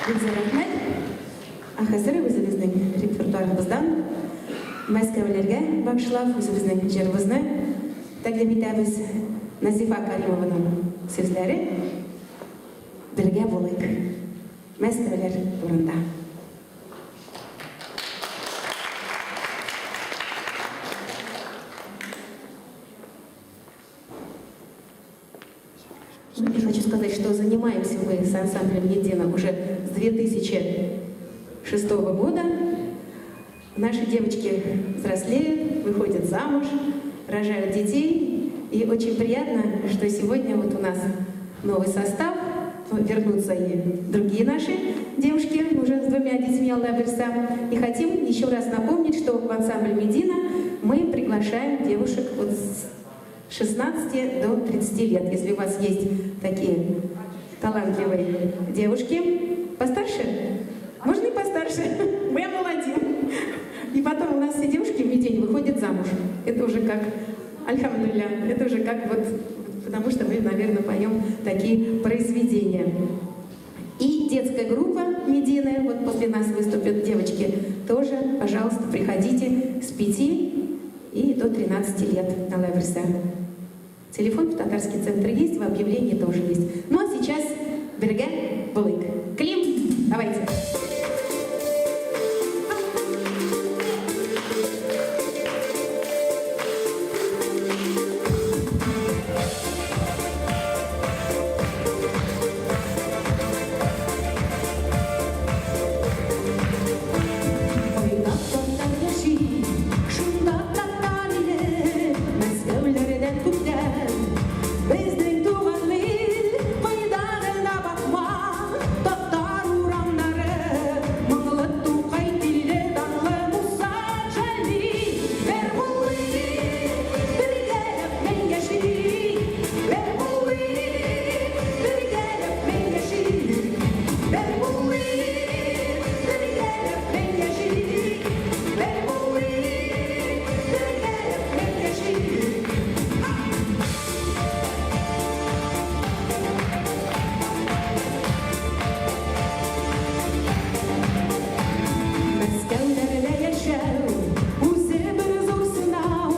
Бик зур рәхмәт. Ә хәзер үзебезнең репертуарыбыздан Мәскәүләргә багышлап үзебезнең җырыбызны тәкъдим итәбез. Назифа Каримованың сүзләре Бергә булыйк Мәскәүләр турында. Я хочу сказать, что занимаемся мы с ансамблем «Едино» уже с 2000 2006 года. Наши девочки взрослеют, выходят замуж, рожают детей. И очень приятно, что сегодня вот у нас новый состав, вернутся и другие наши девушки уже с двумя детьми Алла бирсә. И хотим еще раз напомнить, что в ансамбль «Медина» мы приглашаем девушек от 16 до 30 лет. Если у вас есть такие талантливые девушки, постарше, можно и постарше, мы омолодим. И потом у нас все девушки в Медине выходят замуж. Это уже как, альхамдулилля, это уже как вот, потому что мы, наверное, поем такие произведения. И детская группа Медины, вот после нас выступят девочки, тоже, пожалуйста, приходите с 5 и до 13 лет на Лаврса. Телефон в татарский центр есть, в объявлении тоже есть. Ну а сейчас бергә булыйк. Клим, давайте. Кайда татар яши, шунда татар иле, Мәскәүләрдән күптән. Безнең туган ил, кайда гына бакма, татар урамнары, моңлы Тукай теле, данлы Муса Җәлил. Бер булыйк, бергәләп мәңге яшик, бер булыйк, бергәләп мәңге яшик, бер булыйк, бергәләп мәңге яшик, бер булыйк, бергәләп мәңге яшик. Мәскәүләрдә яшәү үзе бер зур сынау,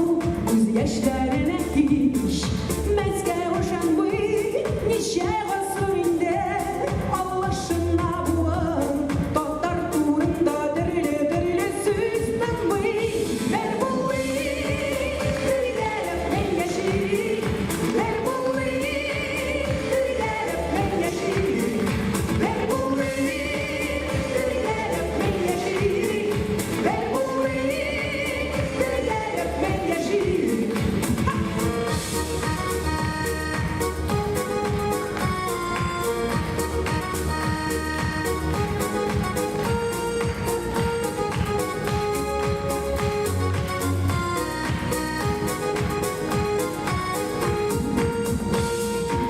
күз яшьләренә һич Мәскәү ышанмый, ничә гасыр инде алышына буын, татар турында төрле-төрле сүз тынмый. Бер булыйк, бергәләп мәңге яшик, бер булыйк, бергәләп мәңге яшик, бер булыйк, бергәләп мәңге яшик, бер булыйк, бергәләп мәңге яшик.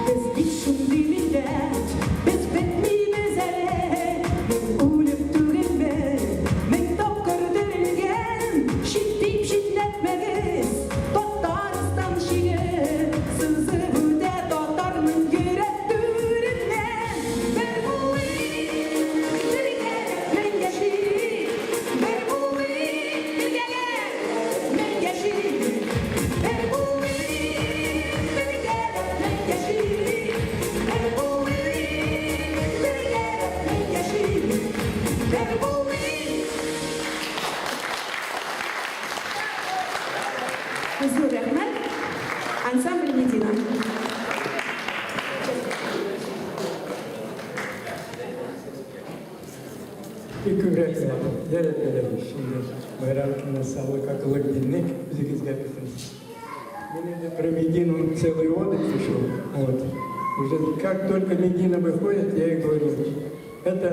Без бит шундый милләт, без бетмибез әле, без үлек түгелбез, мең тапкыр терелгән, чит дип читләтмәгез, Татарстан чиге сызып үтә татарның йөрәк түреннән. Бер булыйк, бергәләп мәңге яшик, бер булыйк, бергәләп мәңге яшик, бер булыйк, бергәләп мәңге яшик, бер булыйк, бергәләп мәңге яшик, бер булыйк. Зур рәхмәт. Ансамбль Медина. Бик күп рәхмәт. Ярәттеләр. Шундый байрам көне саулык, акыллы динлек үзегезгә бирсен. Мин инде про Медину целые годы пишу. Вот. Уже как только Медина выходит, я ей говорю, это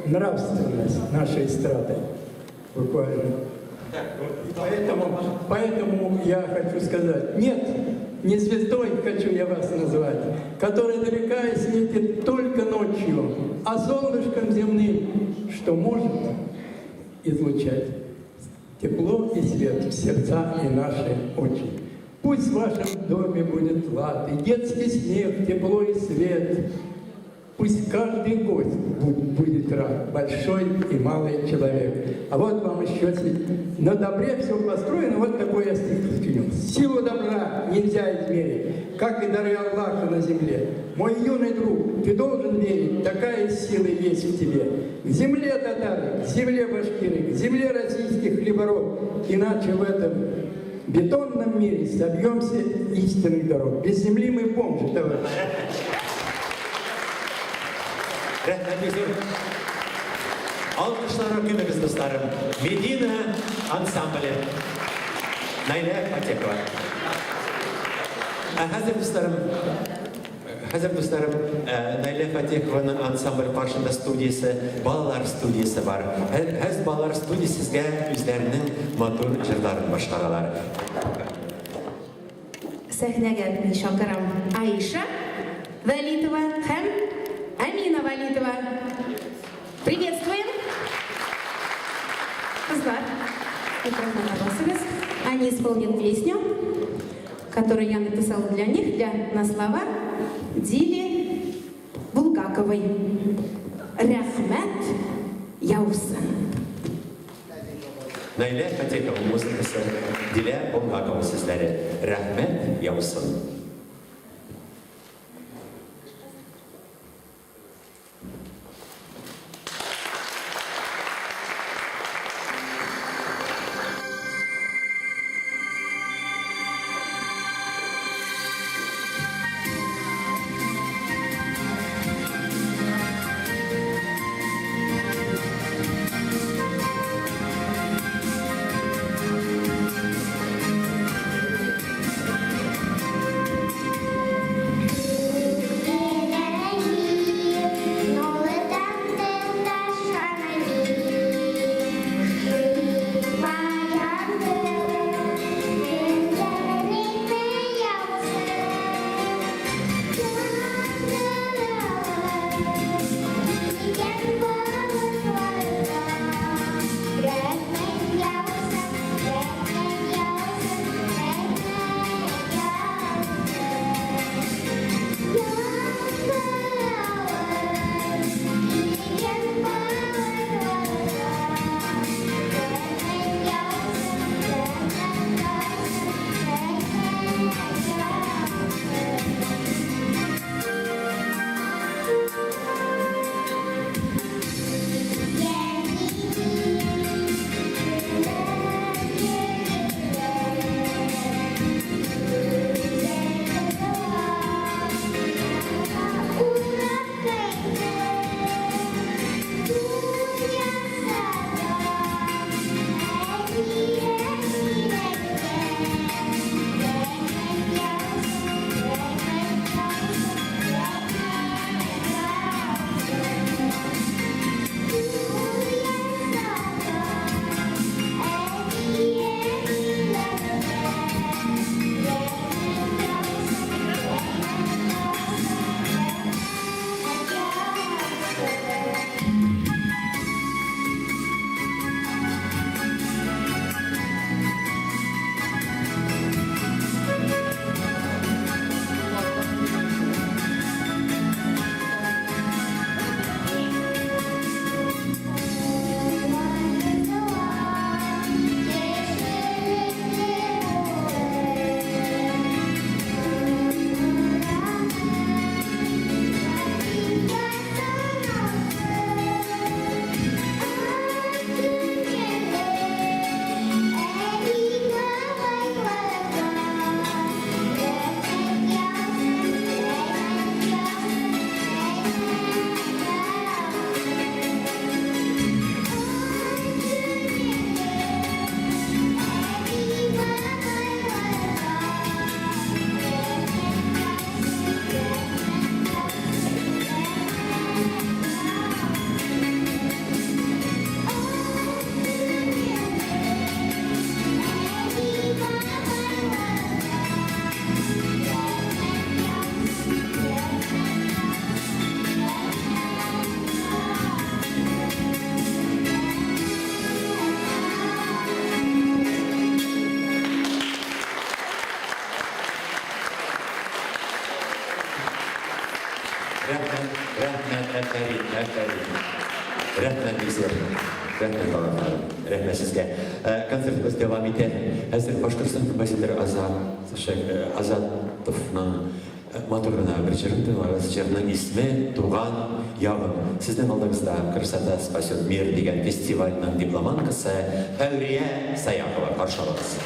нравственность нашей эстрады. Буквально. И поэтому я хочу сказать, нет, не звездой хочу я вас назвать, которая далека и светит только ночью, а солнышком земным, что может излучать тепло и свет в сердца и наши очи. Пусть в вашем доме будет лад, и детский смех, тепло и свет. Пусть каждый гость будет рад, большой и малый человек. А вот вам еще на добре все построено, вот такой я стих сочинил. Силу добра нельзя измерить, как и дары Аллаха на земле. Мой юный друг, ты должен верить, такая сила есть в тебе. К земле татары, к земле башкиры, к земле российских хлеборов. Иначе в этом бетонном мире собьемся истинных дорог. Без земли мы бомжи, товарищи. Рәхмәт, Юсуф. Алкышларга күмегез, дусларым. Медина ансамбле. Наилә Фатехова. Ә хәзер, дусларым, хәзер, дусларым, э, Наилә Фатехованың ансамбль каршында студиясе, балалар студиясе бар. Хәз балалар студиясе сезгә үзләренең матур җырларын башкаралар. Сәхнәгә мин чакырам Аиша Вәлитова һәм Амина Вәлитова. Приветствуем! Кызлар, микрофонга басыгыз. Они исполнят песню, которую я написала для них, для на слова Дили Булгаковой. Рәхмәт яусын. Наилә Фатехова музыкасы, Дилә Булгакова сүзләре. Рәхмәт яусын. Рәхмәт, рәхмәт, афәрин, афәрин. Рәхмәт бик зур. Рәхмәт, балаларым. Рәхмәт сезгә. Э, концертыбыз дәвам итә. Хәзер Башкортстан композиторы Азат э, Азатовның э, матур гына бер җырын тыңларбыз. Җырның исеме Туган ягым. Сезнең алдыгызда Красота спасет мир дигән фестивальнең дипломанткасы Фәүрия Саяхова. Каршы алыгыз.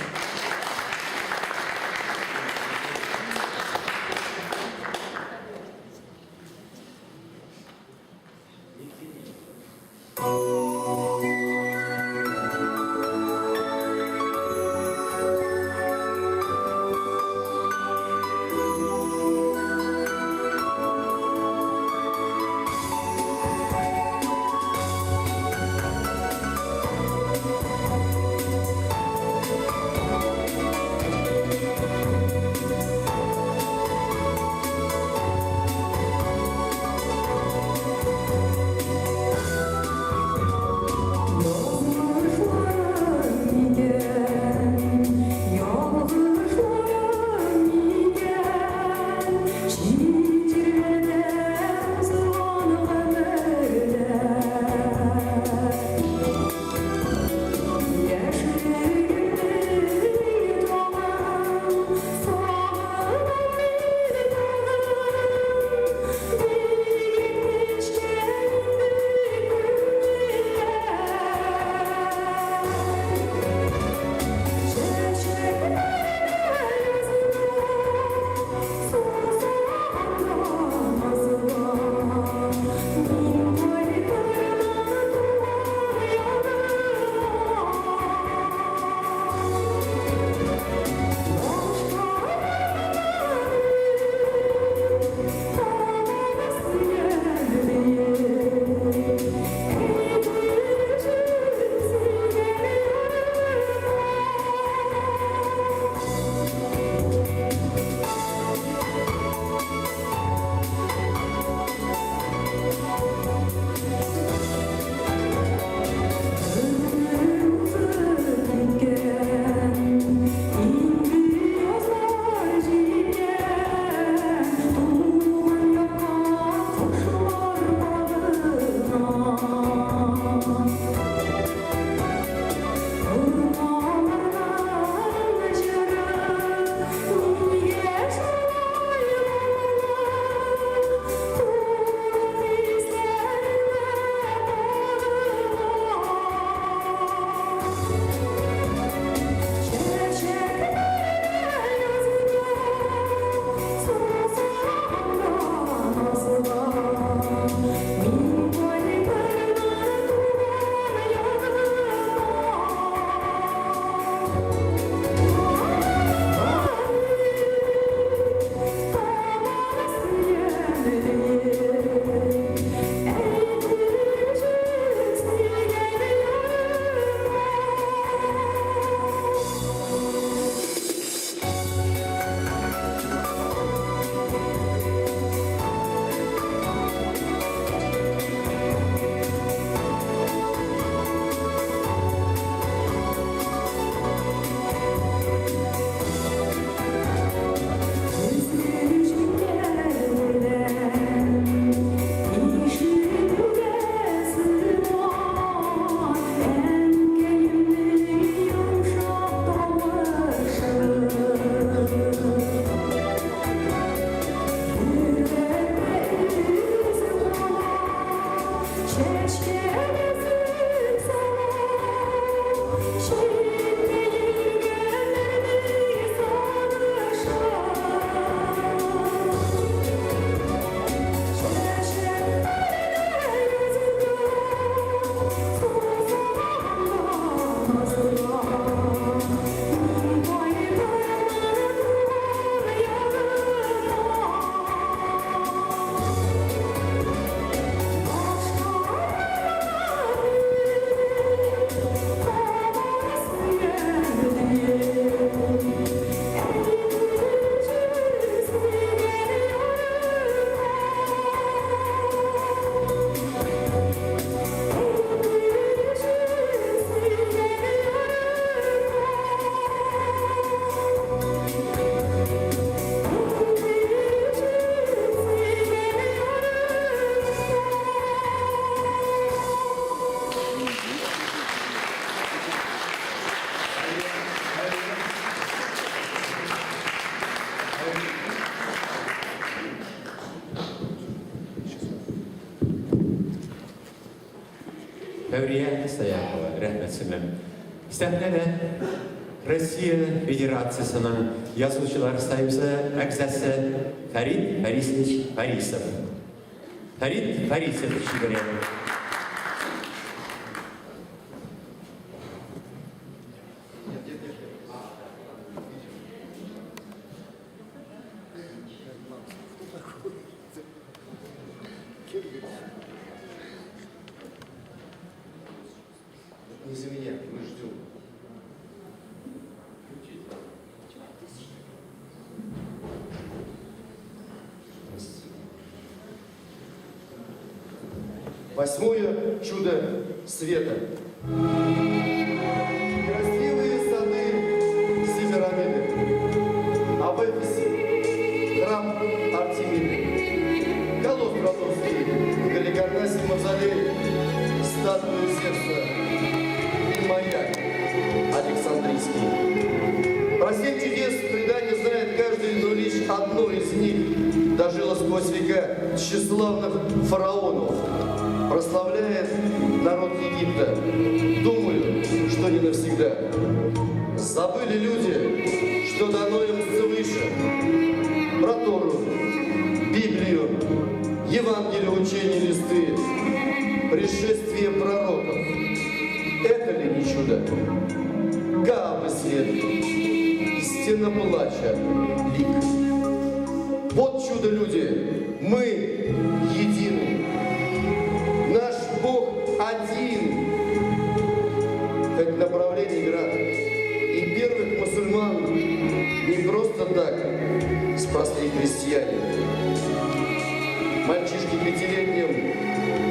Фәүрия Сәяхова, рәхмәт сеңлем. Сәхнәдә Россия Федерациясенең Язучылар союзы әгъзасы Фәрит Фәрисович Фарисов. Фәрит Фарисов шигыре. Не за меня, мы ждем. Восьмое чудо света. Красивые сады Семирамиды. А в Эфесе храм Артемиды. Колосс Родосский, в Галикарнасе мавзолей, статуя Зевса и маяк Александрийский. Про семь чудес предание знает каждый, но лишь одно из них дожило сквозь века тщеславных фараонов. Прославляет народ Египта. Думаю, что не навсегда. Забыли люди, что дано им свыше. Про Тору, Библию, Евангелие учения листы, пришествие пророков. Это ли не чудо? Каабы свет и стена плача лик. Вот чудо, люди, мы едины. Наш Бог один, как направление град. И первых мусульман не просто так спасли крестьяне. Мальчишке пятилетним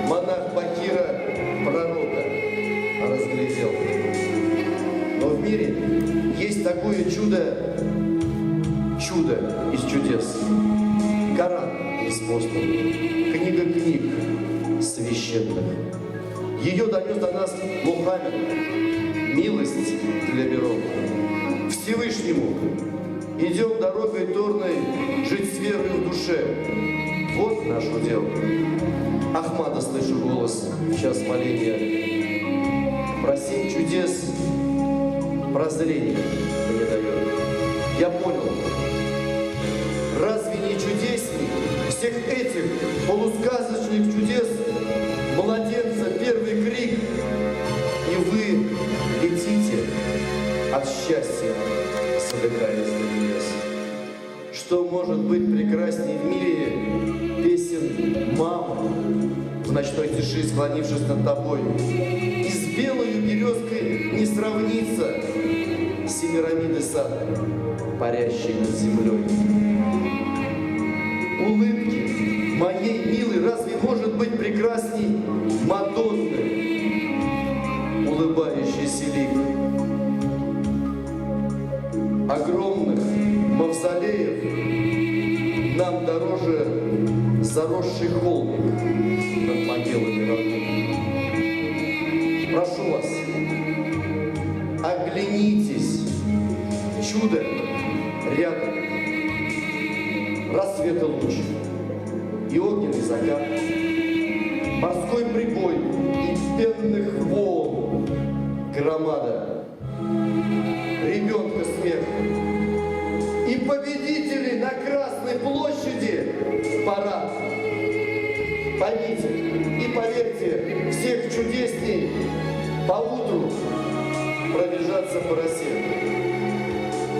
монах Бакира пророка разглядел. Но в мире есть такое чудо, чудо из чудес. Коран ниспослан, книга книг священных. Ее донес до нас Мухаммед, милость для миров. Всевышнему идем дорогой торной, жить с верой в душе. Вот наш удел. Ахмада слышу голос в час моления. Просим чудес, прозрение мне дает. Я понял, разве не чудесней всех этих полусказочных чудес младенца первый крик, и вы летите от счастья, задыхаясь до небес. Что может быть прекрасней в мире песен мамы, в ночной тиши склонившись над тобой? И с белою березкой не сравнится Семирамиды сад, парящий над землей. Улыбки моей милой разве может быть прекрасней Мадонны, улыбающийся лик? Огромных мавзолеев нам дороже заросший холмик над могилами родных. Прошу вас, оглянитесь, чудо рядом, рассвета луч и огненный закат, морской прибой и пенных волн громада, ребенка смех и победители на Красной площади парад. Поймите и поверьте, всех чудесней поутру пробежаться по росе.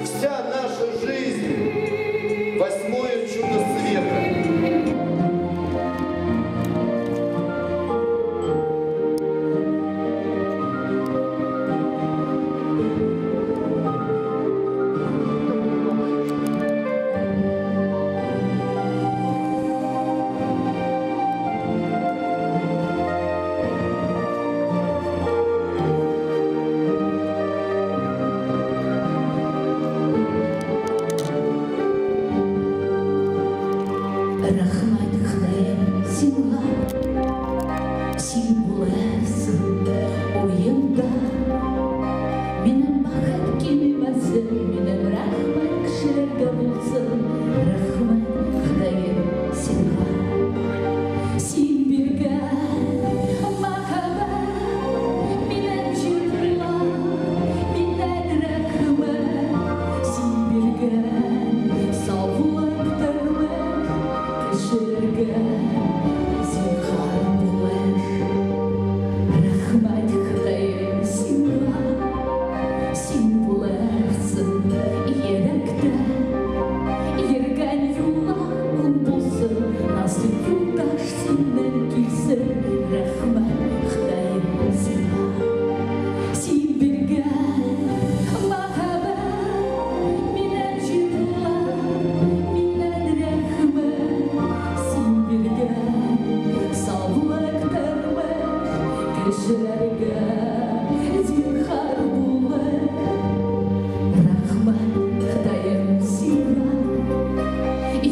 Вся наша жизнь — восьмое чудо света. Рәхмәт, Ходаем, сиңа, син буласың уемда. Минем бәхет кимемәсен, минем рәхмәт кешеләргә булсын. Рәхмәт, Ходаем, сиңа. Син биргән мәхәббәт.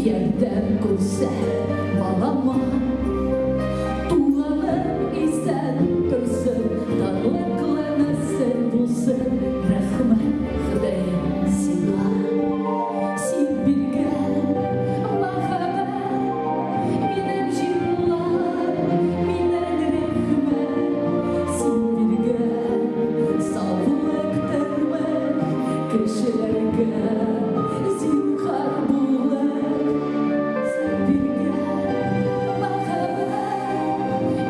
Ярдәм күрсәт балама. Туганым исән торсын, Данлыклы нәсел булсын. Рәхмәт, Ходаем, сиңа. Син биргән мәхәббәт, Минем җырлар, миннән рәхмәт. Син биргән саулык, тормыш, Кешеләргә зинһар булыр. Син биргән мәхәббәт,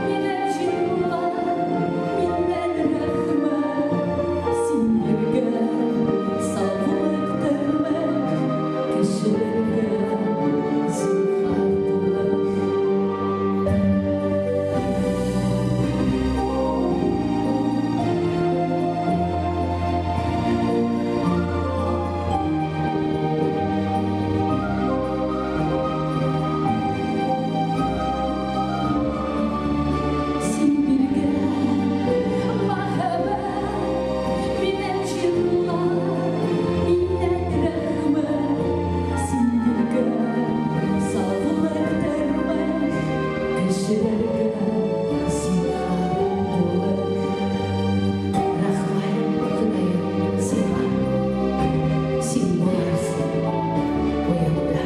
минем җырлар, миннән рәхмәт. Син биргән саулык, тормыш, Кешеләргә зинһар булыр. Син биргән мәхәббәт, минем җырлар, миннән рәхмәт. Син биргән саулык, тормыш, Кешеләргә зинһар булыр. Рәхмәт, Ходаем, сиңа. Син булырсың уемда.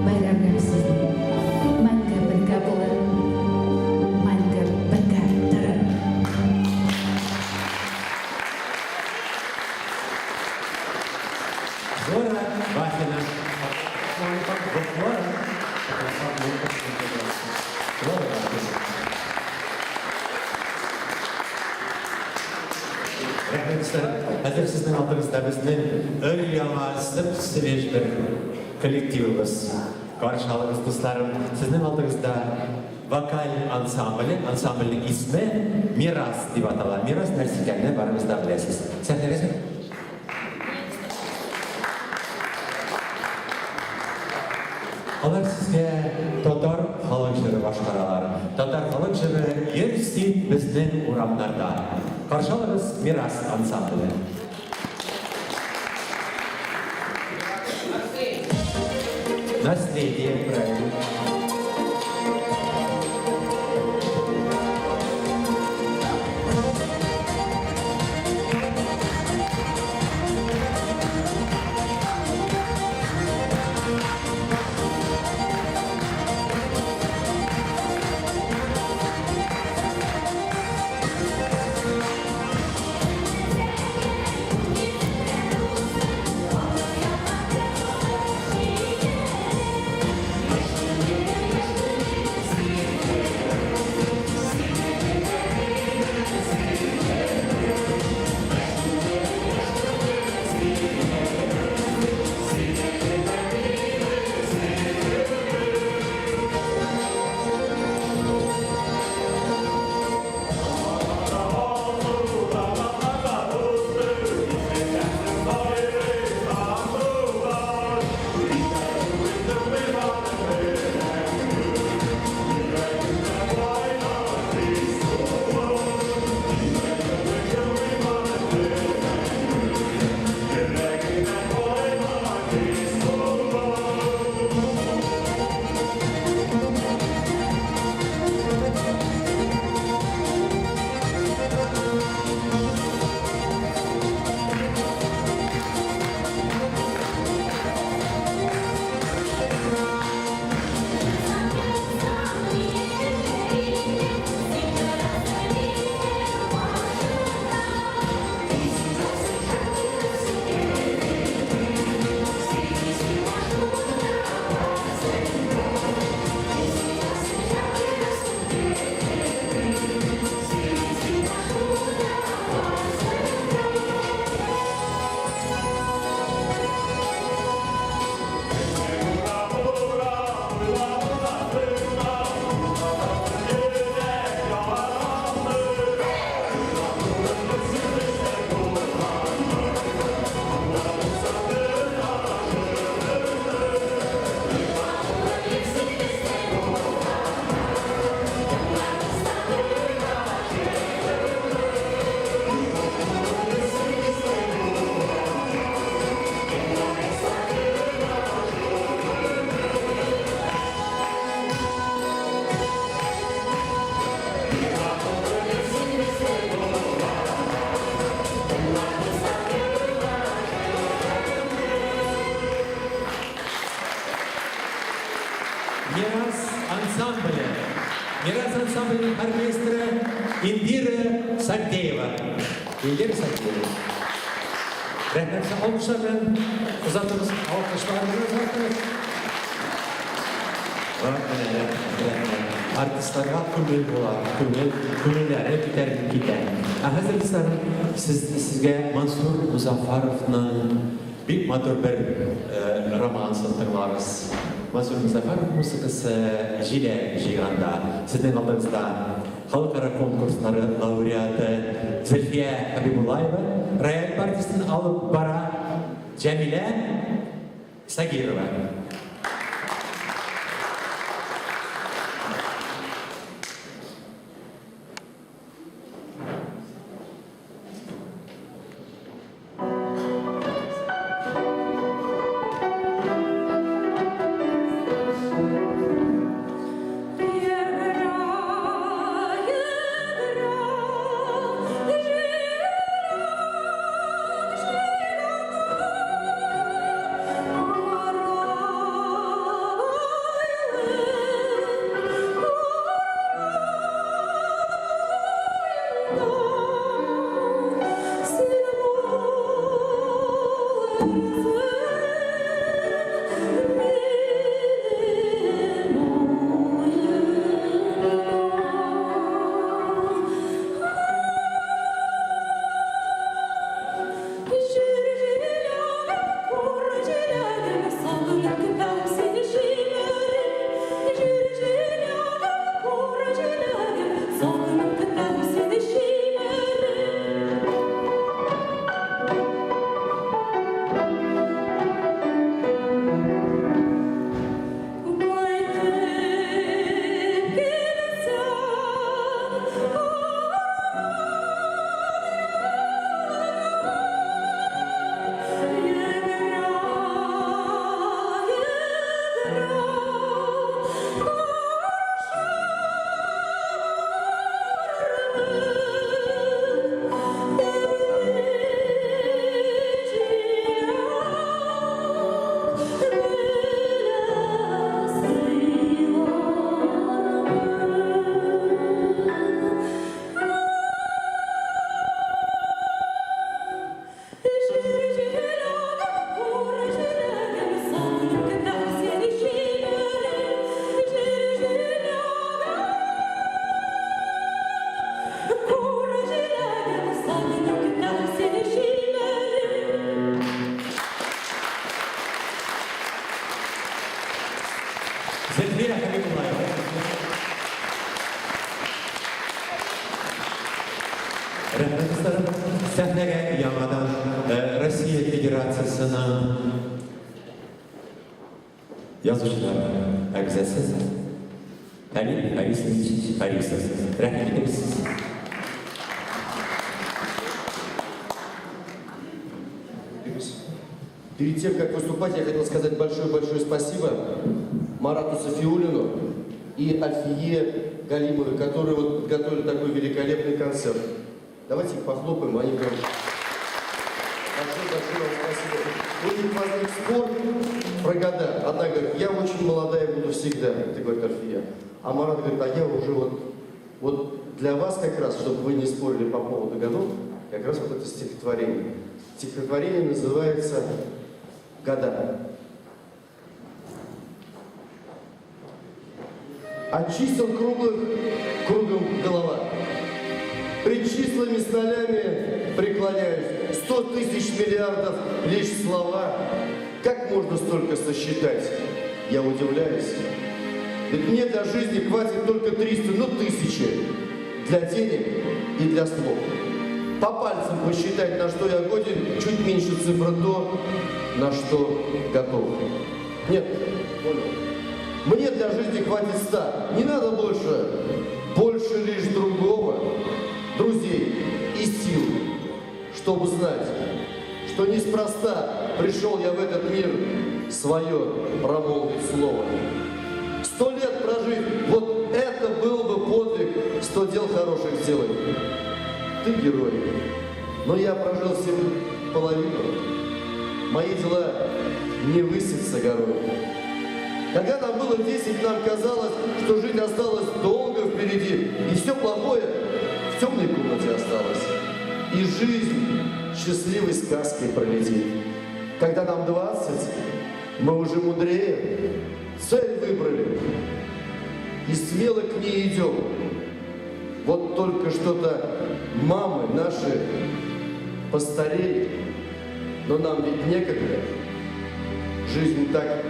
Бәйрәмнәр сезне мәңге бергә булыр, мәңге бергә торыр. Флора Вафина. Флора. Флора Вафина. Рәхмәт, дуслар. Хәзер сезнең алдыгызда безнең өр-яңа сып-свеж бер коллективыбыз. Каршы алыгыз, дусларым. Сезнең алдыгызда вокаль ансамбле, ансамбльнең исеме Мирас дип атала. Мирас нәрсә икәнне барыгыз да беләсез. Сәхнәгә. Алар сезгә татар халык җыры башкаралар. Татар халык җыры «Йөр син безнең урамнарда». Каршы алыгыз Мирас ансамбле. Наследие, правильно. Мирас ансамбле. Мирас ансамбленең хормейстеры Индира Сагдеева. Индира Сагдеева. Рәхмәт, алкышлар белән озатыгыз, алкышлар белән озатыгыз. Артистларга күңел була, күңел, күңелләре күтәрелеп китә. Ә хәзер, дуслар, сез, сезгә Мансур Музафаровның бик матур бер романсын тыңларбыз. Мансур Музафаров музыкасы Җиләк җыйганда. Сезнең алдыгызда халыкара конкурслары лауреаты Зөлфия Хәбибуллаева рояль партиясен алып бара Җәмилә Сагирова. Зөлфия Хәбибуллаева. Рәхмәт, дусларым. Сәхнәгә яңадан Россия Федерациясенең язучылар әгъзасы Фәрит Харисович Харисов. Рәхим итегез. Перед тем, как выступать, я хотел сказать большое-большое спасибо Марату Сафиуллину и Альфие Галимовой, которые вот подготовили такой великолепный концерт. Давайте их похлопаем, они прям... Большое-большое вам спасибо. У них возник спор про года. Одна говорит, я очень молодая буду всегда, это говорит Альфия. А Марат говорит, а я уже вот для вас как раз, чтобы вы не спорили по поводу годов, как раз вот это стихотворение. Стихотворение называется «Года». Очистил круглых кругом голова. Пред числами с нолями преклоняюсь. 100 тысяч миллиардов лишь слова. Как можно столько сосчитать? Я удивляюсь. Ведь мне для жизни хватит только 300, ну тысячи. Для денег и для слов. По пальцам посчитать, на что я годен, чуть меньше цифры то, на что готов. Нет, понял. Мне для жизни хватит 100. Не надо больше. Больше лишь другого, друзей и сил, чтобы знать, что неспроста пришел я в этот мир свое промолвить слово. 100 лет прожить, вот это был бы подвиг, 100 дел хороших сделать. Ты герой, но я прожил всего половину. Мои дела не высятся горой. Когда нам было 10, нам казалось, что жить осталось долго впереди, и все плохое в темной комнате осталось. И жизнь счастливой сказкой пролетит. Когда нам 20, мы уже мудрее, цель выбрали и смело к ней идем. Вот только что-то мамы наши постарели, но нам ведь некогда. Жизнь так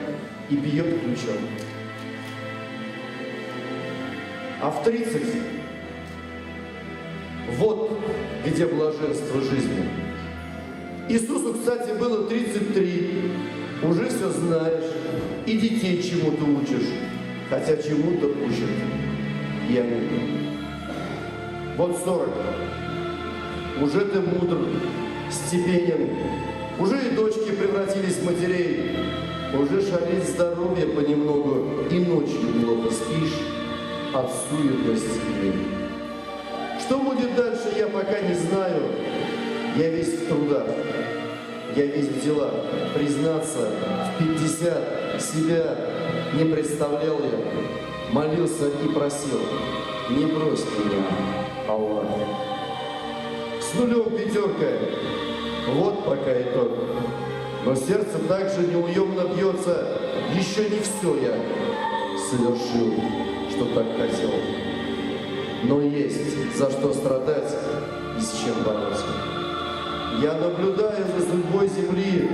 и бьет ключом. А в 30 вот где блаженство жизни. Иисусу, кстати, было 33. Уже все знаешь и детей чему-то учишь, хотя чему-то учат и они. Вот 40. Уже ты мудр, степенен, уже и дочки превратились в матерей, уже шалит здоровье понемногу, и ночью плохо спишь от суетности и лени. Что будет дальше, я пока не знаю. Я весь в трудах, я весь в делах. Признаться, в 50 себя не представлял я. Молился и просил, не брось меня, Аллах. С нулем пятерка, вот пока итог. Но сердце также неуемно бьется. Еще не все я совершил, что так хотел. Но есть за что страдать и с чем бороться. Я наблюдаю за судьбой земли,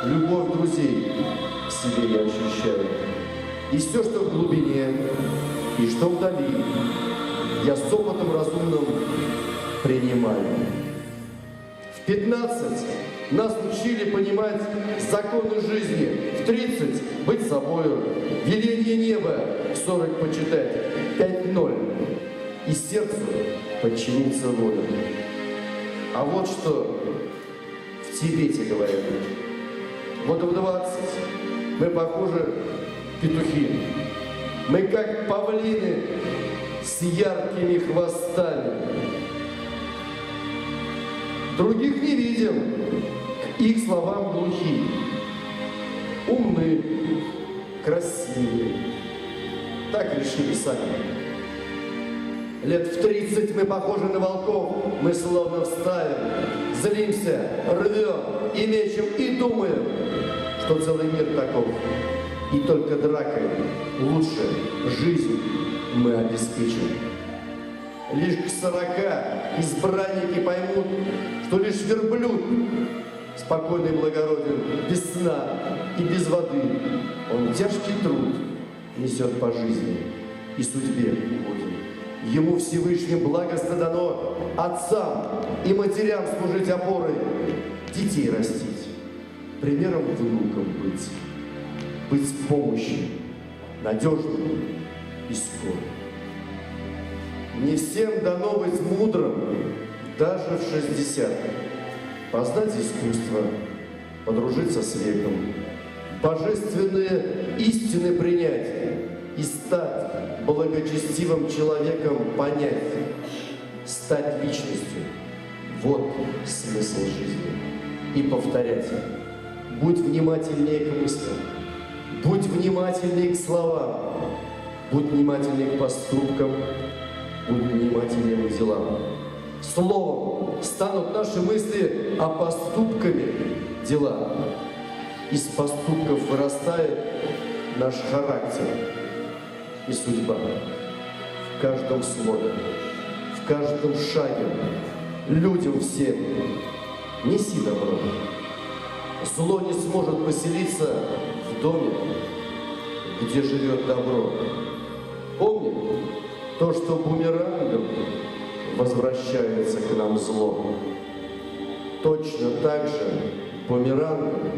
любовь друзей в себе я ощущаю. И все, что в глубине, и что вдали, я с опытом разумным принимаю. В 15 нас учили понимать законы жизни, в 30 быть собою, веление неба в 40 почитать, 5-0 и сердцу подчиниться воле. А вот что в Тибете говорят. Вот в 20 мы похожи петухи. Мы как павлины с яркими хвостами. Других не видим, к их словам глухи. Умны, красивы. Так решили сами. Лет в 30 мы похожи на волков, мы словно в стае. Злимся, рвем и мечем, и думаем, что целый мир таков. И только дракой лучше жизнь мы обеспечим. Лишь к 40 избранники поймут, что лишь верблюд спокойный и благороден, без сна и без воды. Он тяжкий труд несет по жизни и судьбе угоден. Ему Всевышним благостно дано отцам и матерям служить опорой, детей растить, примером внукам быть, быть в помощи, надежным и скорым. Не всем дано быть мудрым, даже в 60. Познать искусство, подружиться с веком, божественные истины принять и стать благочестивым человеком, понять, стать личностью. Вот смысл жизни. И повторять. Будь внимательнее к мыслям, будь внимательнее к словам, будь внимательнее к поступкам, будь внимательнее к делам. Словом станут наши мысли, а поступками дела. Из поступков вырастает наш характер и судьба. В каждом слове, в каждом шаге людям всем неси добро. Зло не сможет поселиться в доме, где живет добро. Помни то, что бумерангом возвращается к нам зло. Точно так же бумерангом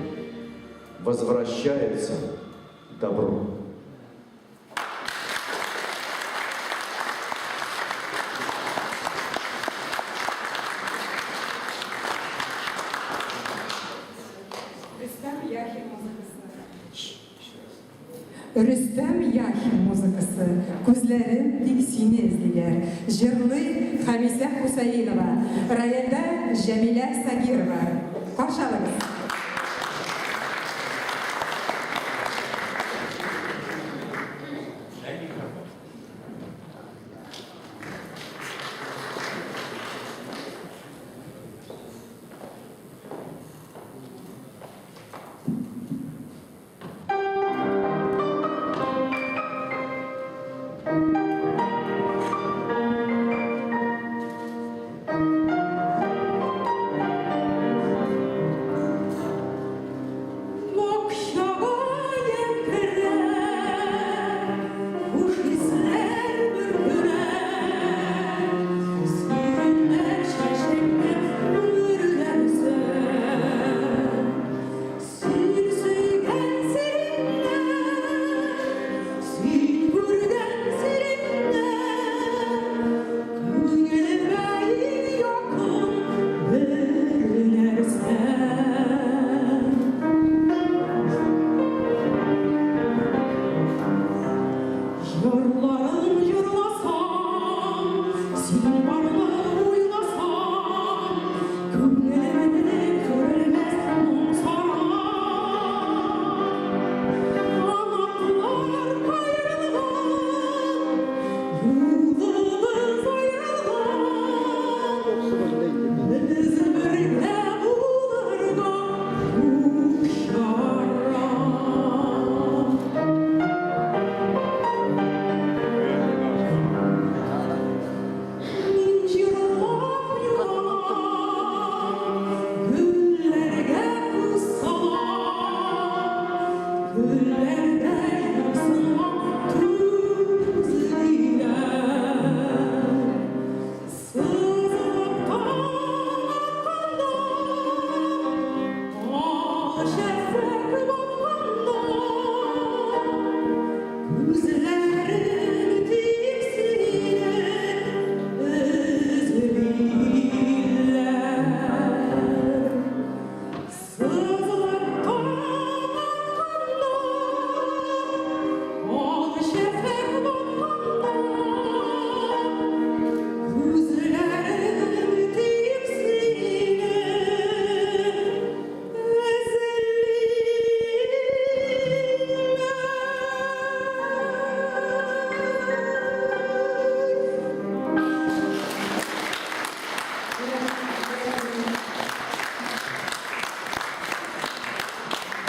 возвращается добро. Рөстәм Яхин музыкасы. Рөстәм Яхин музыкасы. Күзләрем тик сине эзлиләр. Җырлый Хамисә Хусаинова. Рояльдә Җәмилә Сагирова. Каршы алыгыз.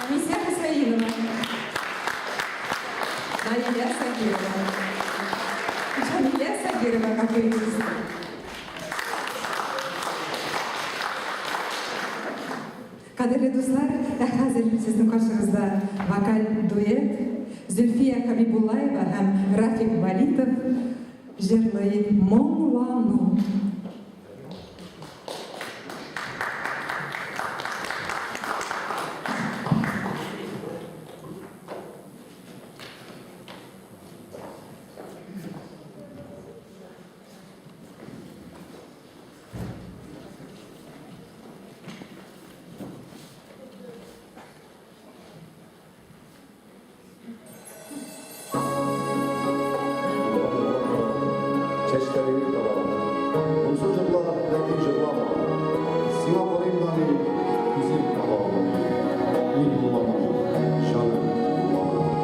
Амисә Хөсәенова. Наилә Сабирова. Җәмилә Сабирова, гафу итегез. Кадерле дуслар, ә хәзер сезнең каршыгызда вокаль дуэт Зөлфия Хәбибуллаева һәм Рафик Валитов җырлый Моңлану. Чәчләреңне таралды. Монсы җырла, ләкин җырлама. Сиңа карыйм да мин, күзем ала алмый. Мин моңланам, җаным моңлана.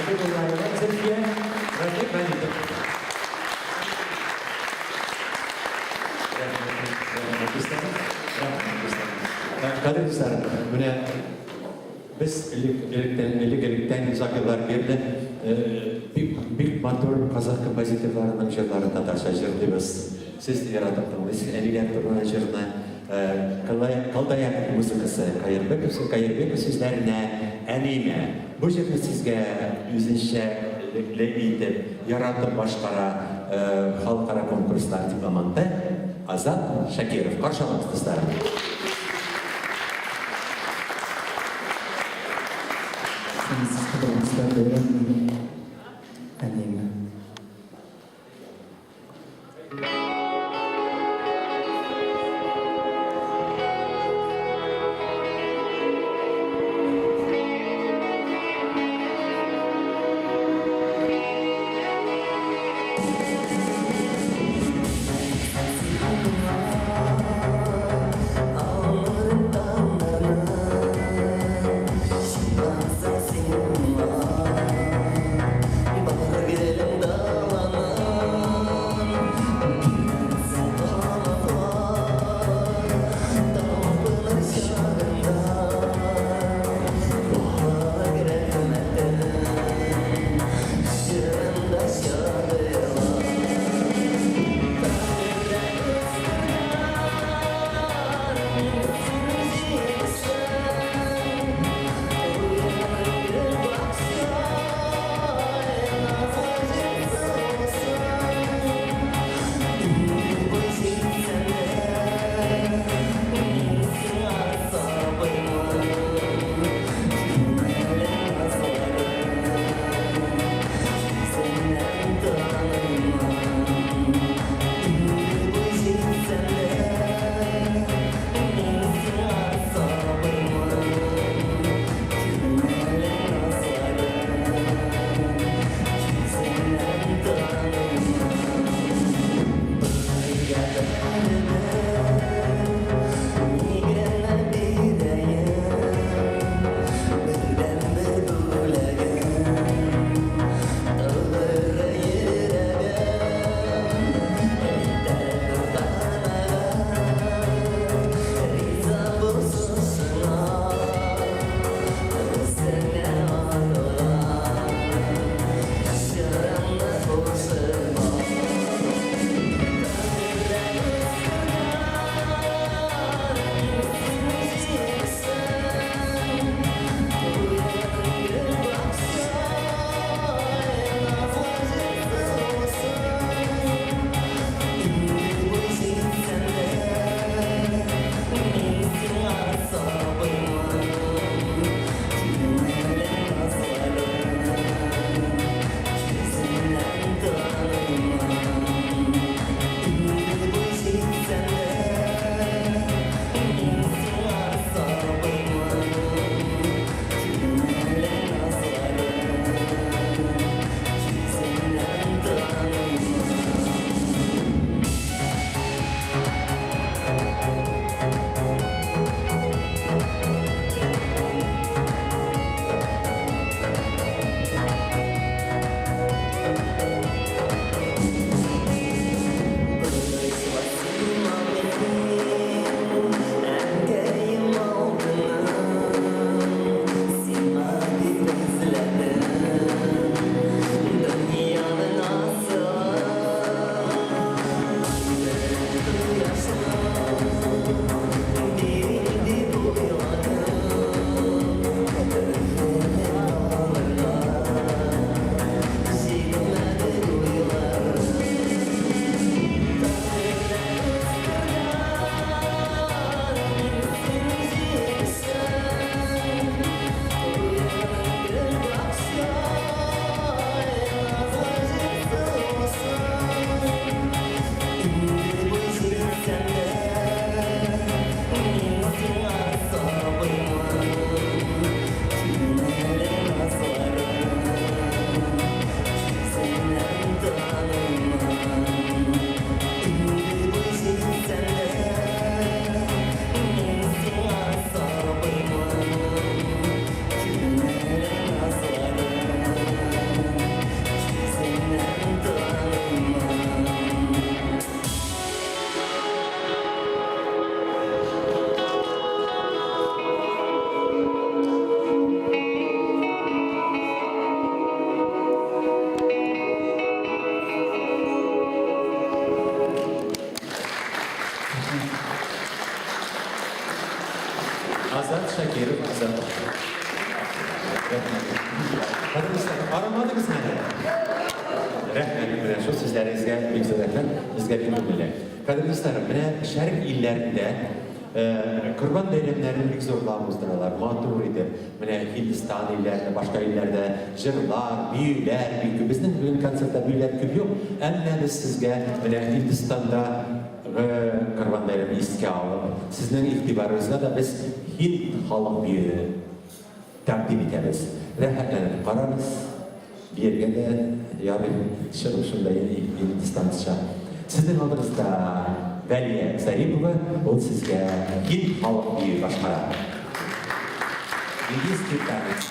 Хәбибуллаева Зөлфия, Рафик Вәлитов. Кадерле дуслар, менә без элек-электән элек-электән озак еллар бирле бик бик матур казах композиторларының җырларын татарча җырлыйбыз. Сез яратып тыңлыйсыз әниләр турында җырны. Калдаяков музыкасы, Каирбеков, Каирбеков сүзләренә Әниемә. Бу җырны сезгә үзенчәлекле итеп, яратып башкара халыкара конкурслар дипломанты Азат Шакиров. Каршы алыгыз, дуслар! Сез кадерле бәйрәм әниемә. Шакиров, Азат. Рәхмәт. Кадерле дуслар, арымадыгыз әле? Рәхмәт, менә шул сүзләрегезгә бик зур рәхмәт, безгә бик күңелле. Кадерле дуслар, менә шәрык илләрендә Корбан бәйрәмнәрен бик зурлап уздыралар, матур итеп. Менә Һиндстан илләрендә, башка илләрдә җырлар, биюләр бик күп. Безнең бүген концертта биюләр күп юк, әмма без сезгә менә Һиндстанда Корбан бәйрәмен искә алып, сезнең игътибарыгызга да без һинд халык биюе тәкъдим итәбез. Рәхәтләнеп карагыз. Биергә дә ярый, чыгып шунда Һиндстанча. Сезнең алдыгызда Вәлия Зарипова, ул сезгә һинд халык биюе башкара. Индийский танец.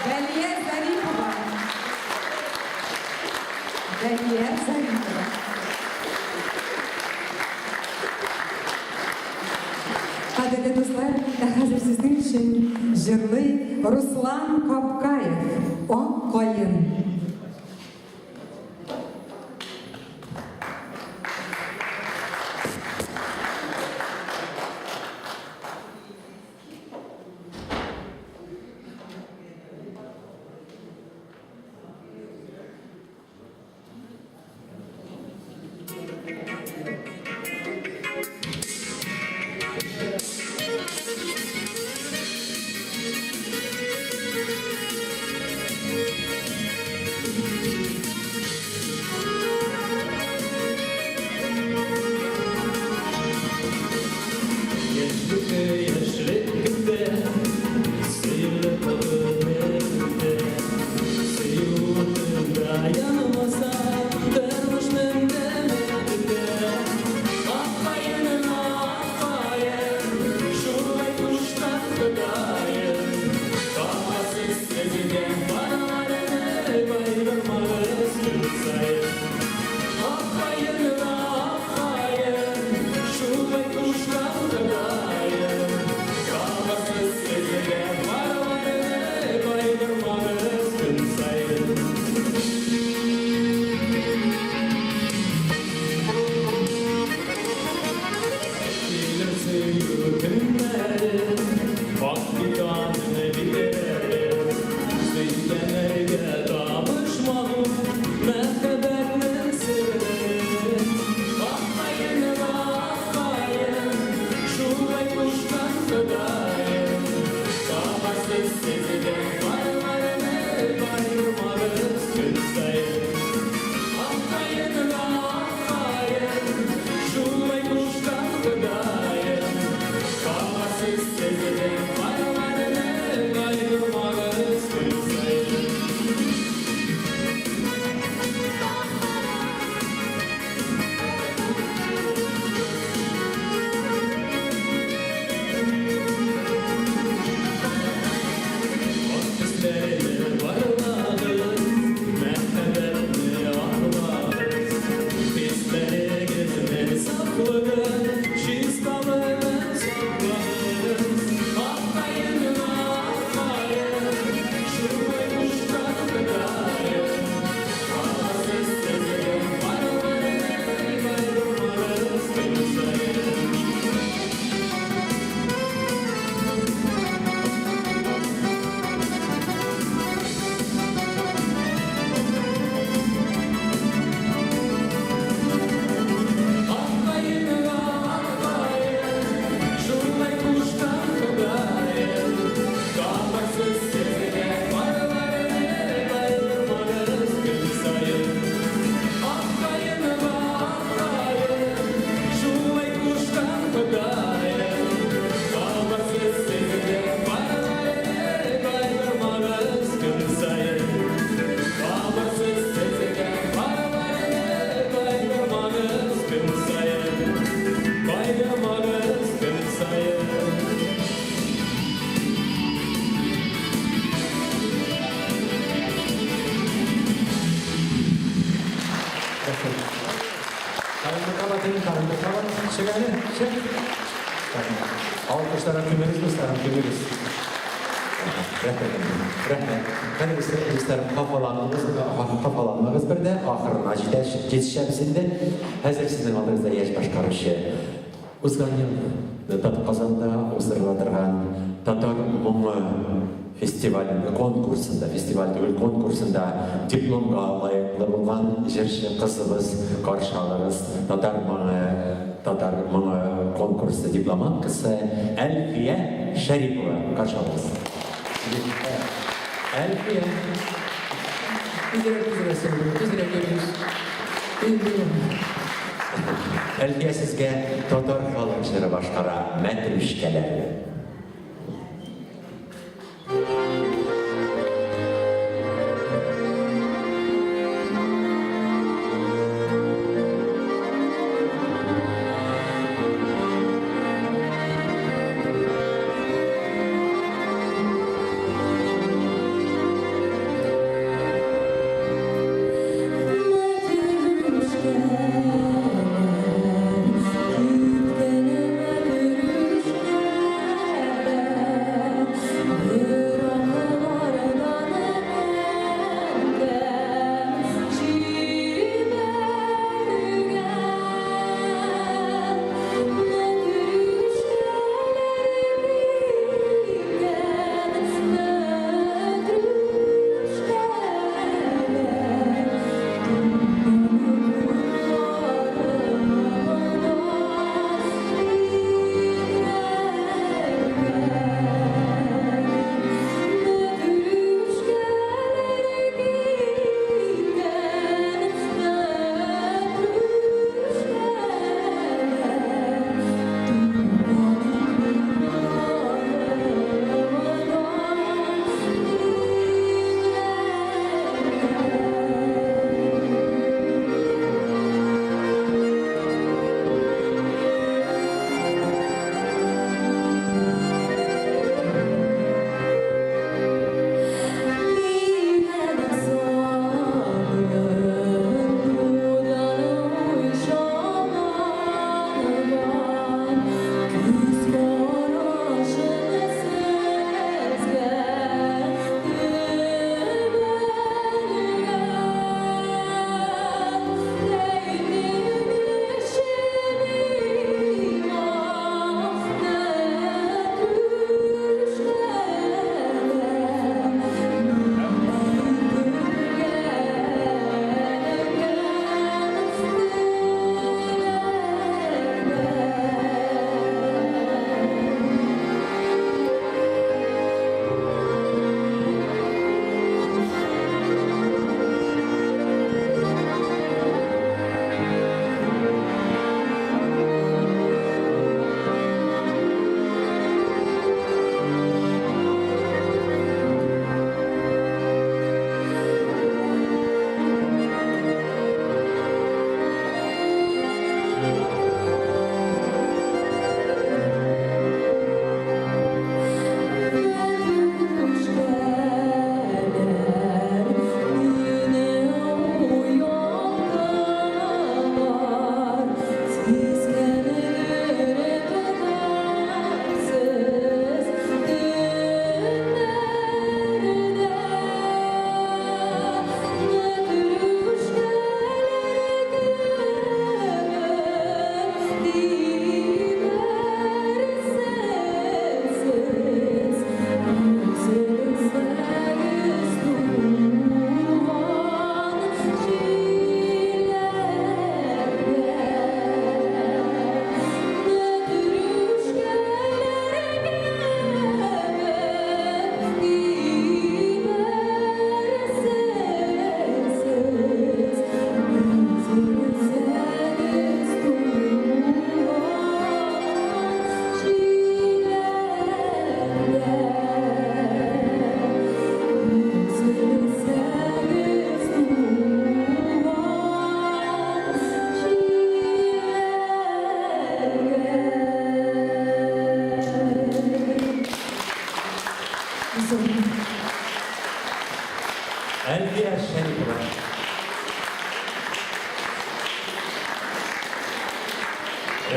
Галия Зарипова. Галия Зарипова. Кадерле дуслар, ә хәзер сезнең өчен җырлый Руслан Капкаев, Ак каен. Тагын бер кабат. Чык әле, чык. Алкышларга күмегез, дусларым, күмегез. Рәхмәт. Рәхмәт. Хәзер дусларым, хафаланмагыз, хафаланмагыз бер дә, ахырына җитә, җитешәбез инде. Хәзер сезнең алдыгызда яшь башкаручы. Узган ел Казанда уздырыла торган Татар моңы фестивалендә, конкурсында, фестиваль түгел, конкурсында дипломга лаеклы булган җырчы кызыбыз, каршы алыгыз, Татар моңы, Татар моңы конкурсы дипломанткасы Әлфия Шәрипова. Каршы алыгыз. Әлфия. Тизрәк, тизрәк, сеңлем, тизрәк йөрегез. Инде. Әлфия сезгә татар халык җыры башкара, Мәтрүшкәләр. Мәтрүшкәләр, көткәнем мәтрүшкәләр.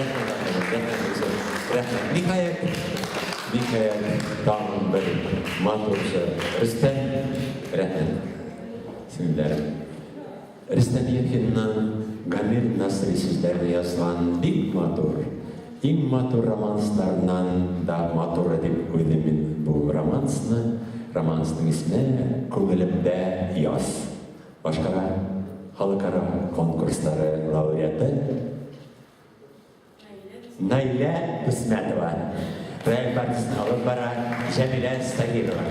Рәхмәт, рәхмәт, зур. Рәхмәт. Ниһаять, ниһаять, тагын бер матур җыр. Рөстәм, рәхмәт. Сеңлеләрем. Рөстәм Яхинның Гамир Насри сүзләренә язган бик матур, иң матур романсларыннан да матуры дип уйлыйм мин бу романсны. Романсның исеме Күңелемдә яз. Башкара халыкара конкурслары лауреаты Наилә Дусмәтова. Рояль партиясен алып бара Җәмилә Сагирова.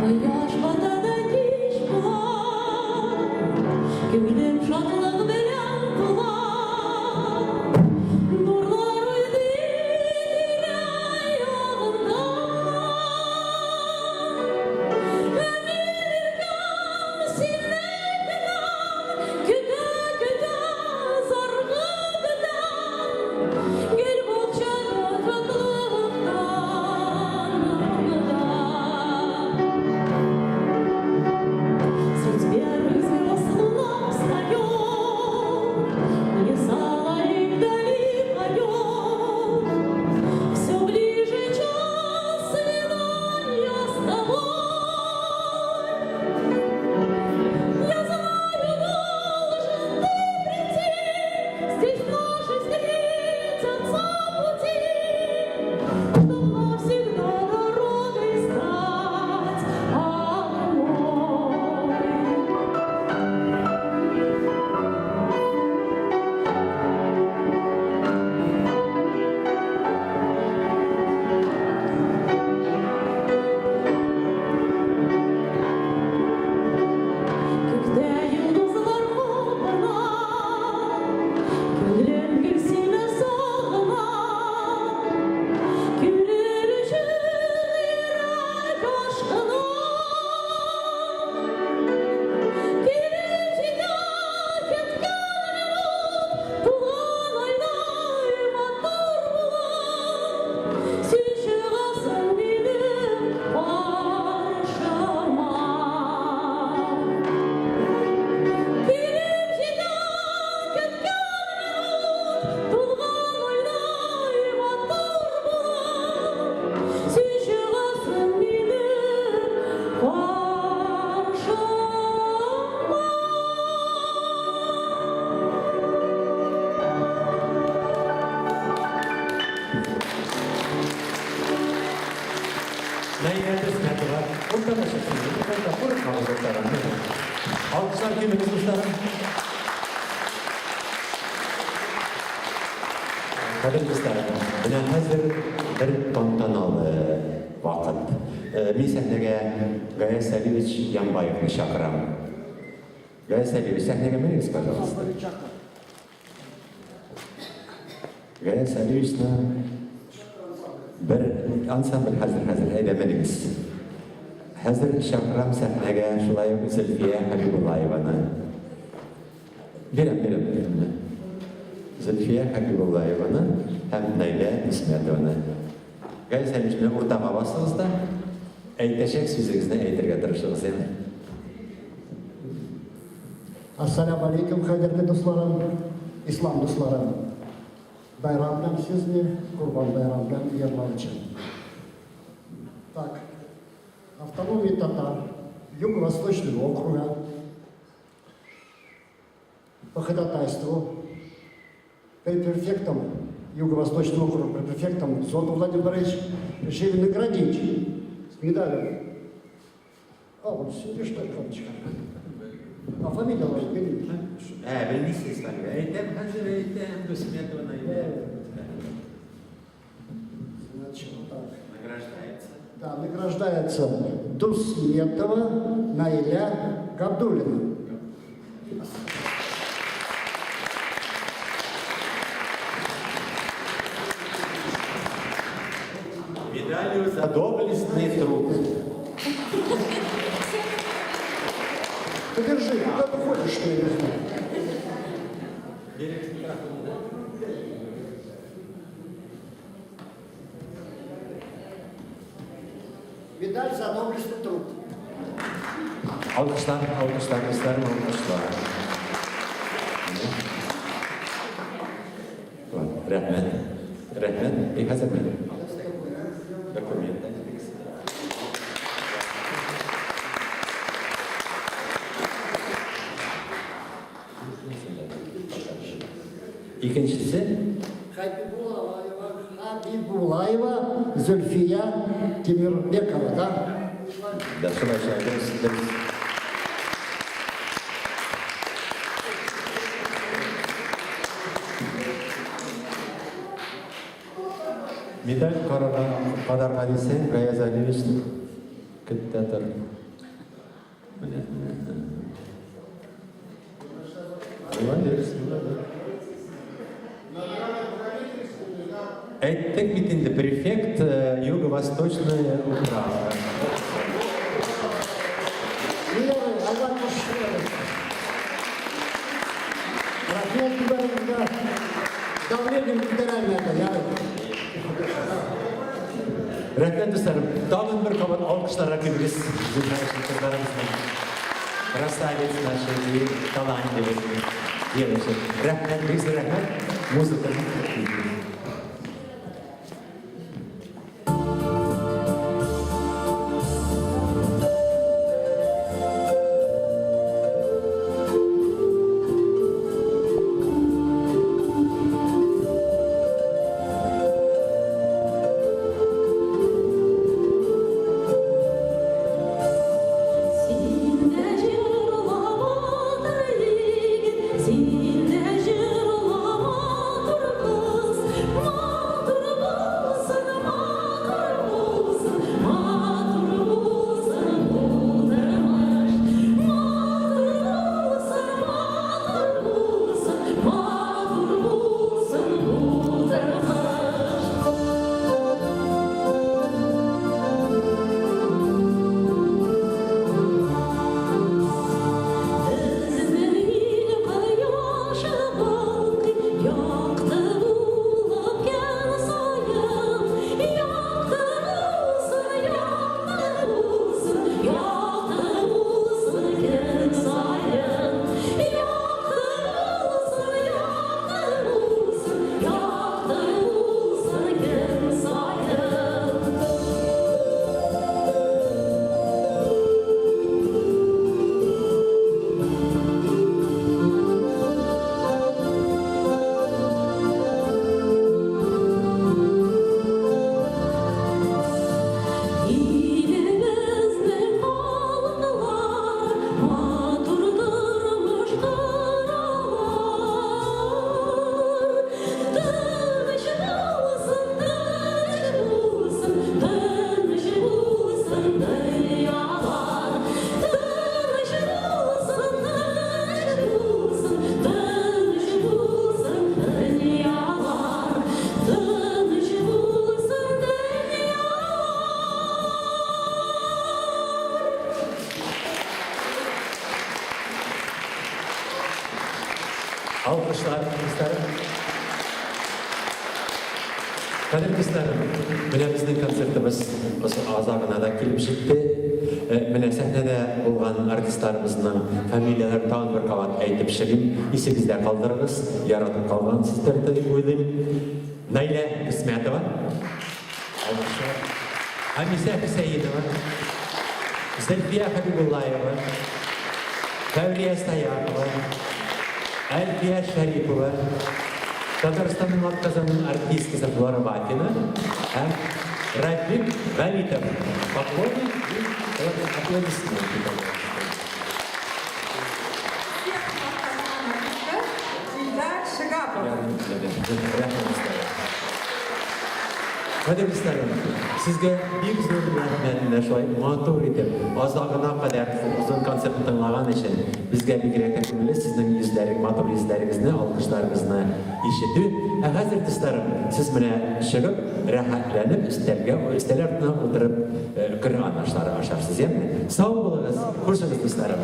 Кояш бата да кич була, Күңелем шатлык белән тула. Нурлар уйный тирә-ягымда. Ә мин иркәм, сине көтәм, Көтә-көтә зарыгып бетәм. Гөл бакчада шатлыктан нурлана. Средь первых звезд луна встает, Мне соловей вдали поет. Все ближе час свидания с тобой. Я знаю, должен ты прийти, Здесь наши встретятся пути, Чтоб навсегда дорогой стать одной. Күктә йолдызлар кабына, Күңелем гел сине сагына. Күрер өчен йөрәк ашкына. Килеп җитә көткән минут, Тулган айдай матур булып, Син чыгасың минем каршыма. Килеп җитә көткән минут, Тулган айдай матур булып, Син чыгасың минем каршыма. Наилә Дусмәтова, уртага чыксын, уртага, курыкмагыз уртага. Алкышлар килегез, дусларым. Кадерле дуслар, менә хәзер бер тантаналы вакыт. Мин сәхнәгә Гаяз Сәлимович Ямбаевны чакырам. Гаяз Сәлимович, сәхнәгә менегез, пожалуйста. Гаяз Сәлимовичны бер ансамбль хәзер хәзер әйдә менегез. Хәзер чакырам сәхнәгә шулай ук Зөлфия Хәбибуллаеваны. Бирәм, бирәм, бирәм. Зөлфия Хәбибуллаеваны һәм Наилә Исмәтованы. Гаяз Сәлимович, менә уртага басыгыз да, әйтәчәк сүзегезне әйтергә тырышыгыз инде. Ассаляму алейкум, кадерле дусларым, ислам дусларым. Байрам белән сезне, Корбан байрам белән Ярлавыча. Так, автономия татар Юго-Восточного округа по ходатайству префектом Юго-Восточного округа, префектом Зотов Владимир Борисович, решили наградить с медалью. А, вот сидишь, что ли, карточка? А фамилия ваша, белмим. Ә, белмисез фамилия. Әйтәм, хәзер әйтәм, Дусмәтова Наилә. Значит, так. Награждается. Да, награждается Дусметова Наиля Габдуллина. Медалью за доблестный труд. Подержи, куда ты ходишь, что я не знаю. Медаль за доблестный труд. Алкышлар, алкышлар, дусларым, алкышлар. Рәхмәт. Рәхмәт. Бик хәзер. Документ. Икенчесе Хабибуллаева, Хабибуллаева Зульфия Тимирбекова, да? Да, шулай, шулай, дөрес, дөрес. Медаль карарга кадарга дисәң, Гаяз Алиевич көтә тор. Менә, менә. Молодец, молодец. Әйттек бит инде, префект Юго-Восточная управа. Лера, Алла кушсын. Рәхмәт барыгызга. Давлением күтәрәлмәде, ярый. Рәхмәт, дусларым. Тагын бер кабат алкышларга килегез. Зинһар өчен кызларыбызның. Красавиц наши и талантливые девушек. Рәхмәт, бик зур рәхмәт. Музыка. Син дә җырла, батыр егет, син дә җырла, матур кыз, матур булсын, матур булсын, матур булсын бу тормыш. Матур булсын, матур булсын, матур булсын бу тормыш. Безнең ил кояшы балкый, якты булып көн саен. Якты булсын, якты булсын, якты булсын көн саен. Якты булсын, якты булсын, якты булсын көн саен. Илебезнең халыклары матур тормыш коралар. Тыныч булсын, тыныч булсын, тыныч булсын дөньялар. Тыныч булсын, тыныч булсын, тыныч булсын дөньялар. Тыныч булсын дөньялар. Алкышлар, дусларым. Кадерле дусларым, менә безнең концертыбыз азагына да килеп җитте. Менә сәхнәдә булган артистларыбызның фамилияләрен тагын бер кабат әйтеп чыгыйм. Исегездә калдырыгыз, яратып калгансыздыр дип уйлыйм. Наилә Хисмәтова, алкышлар. Амисә Хөсәенова, Зөлфия Хәбибуллаева, Фәүрия Саяхова, Әлфия Шәрипова, Татарстанның атказанган артисткасы Флора Вафина һәм Рафик Галитов. Поклоны и аплодисменты, пожалуйста. Илдар Шигапов. Рәхмәт, дуслар. Кадерле дусларым, сезгә бик зур рәхмәт менә шулай матур итеп, азагына кадәр озын концертны тыңлаган өчен. Безгә бигрәк тә күңелле сезнең йөзләрең, матур йөзләрегезне, алкышларыгызны ишетү. Ә хәзер, дусларым, сез менә чыгып, рәхәтләнеп өстәлгә, өстәл артына утырып, Коръән ашлары ашарсыз, яме? Сау булыгыз, хушыгыз, дусларым.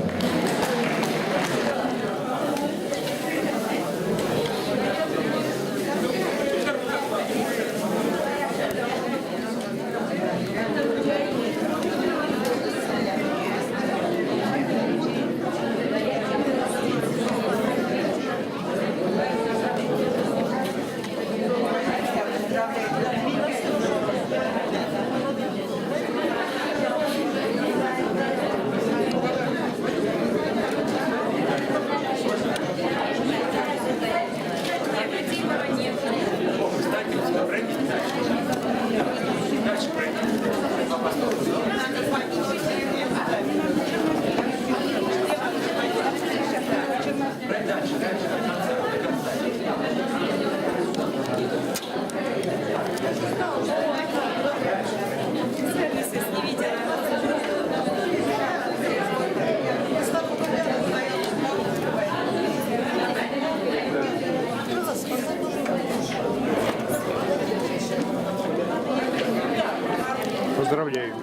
Поздравляю.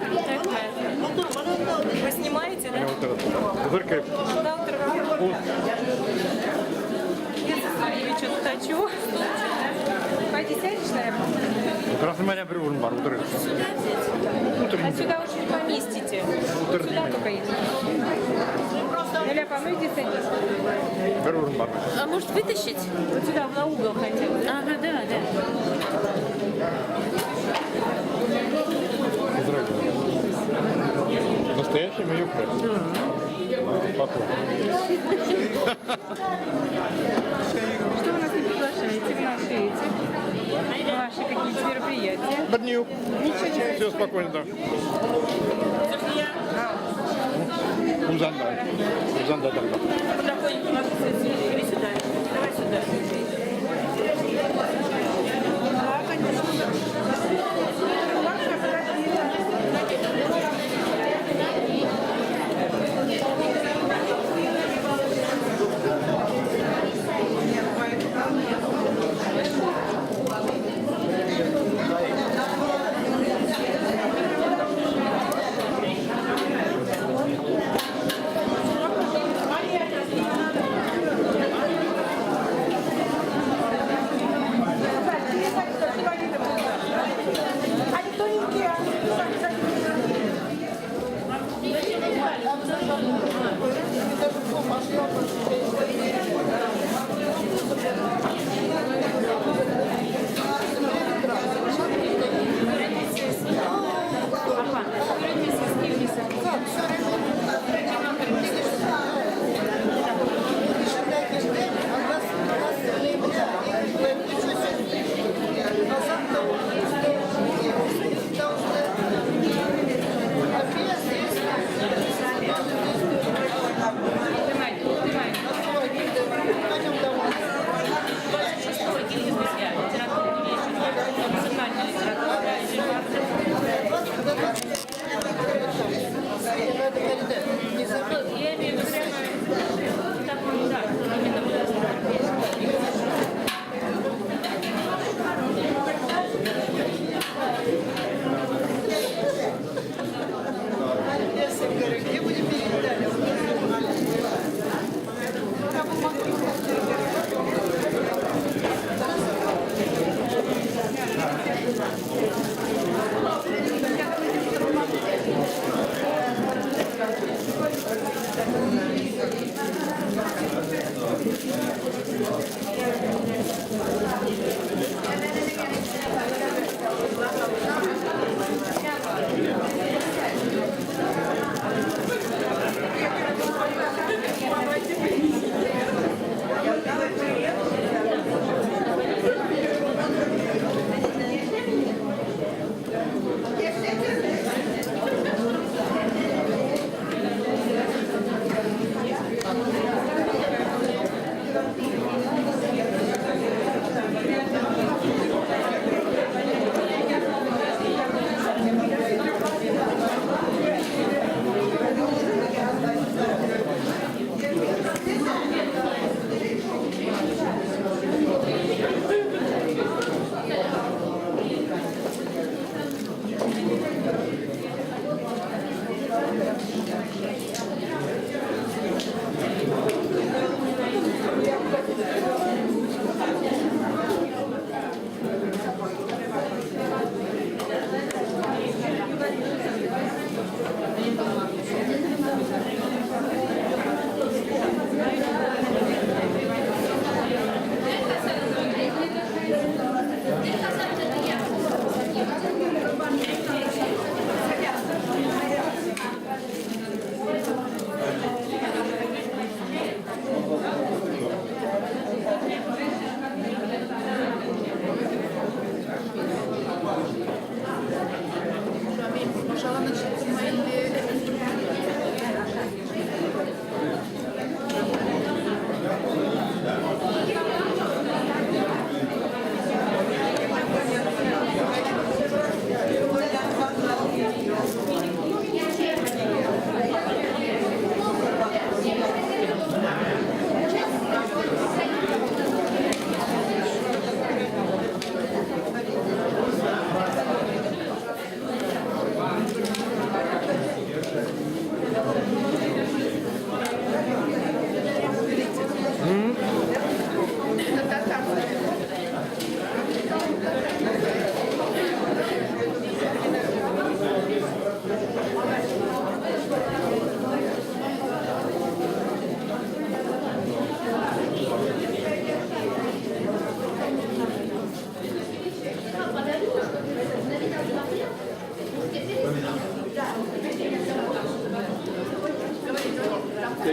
Вы снимаете, да? Я со своими что-то хочу. Пойди сядешь, наверное? Как у меня бер урын бар, утыр. А сюда уж не поместите. Утыр Сюда только есть. Юля, помойте садись. Бер урын бар. А может вытащить? Вот сюда, на угол хотя бы. Ага, да, да. Поздравляю. Настоящая юбка. Похоже. Что вы нас не приглашаете в наши эти? Ваши какие-то мероприятия? Ничего не Все спокойно, да. Узанда. Узанда тогда. Подоконник у нас или сюда? Давай сюда. Да, конечно.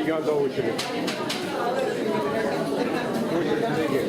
Чәйгә анда очередь. Очередь чәйгә.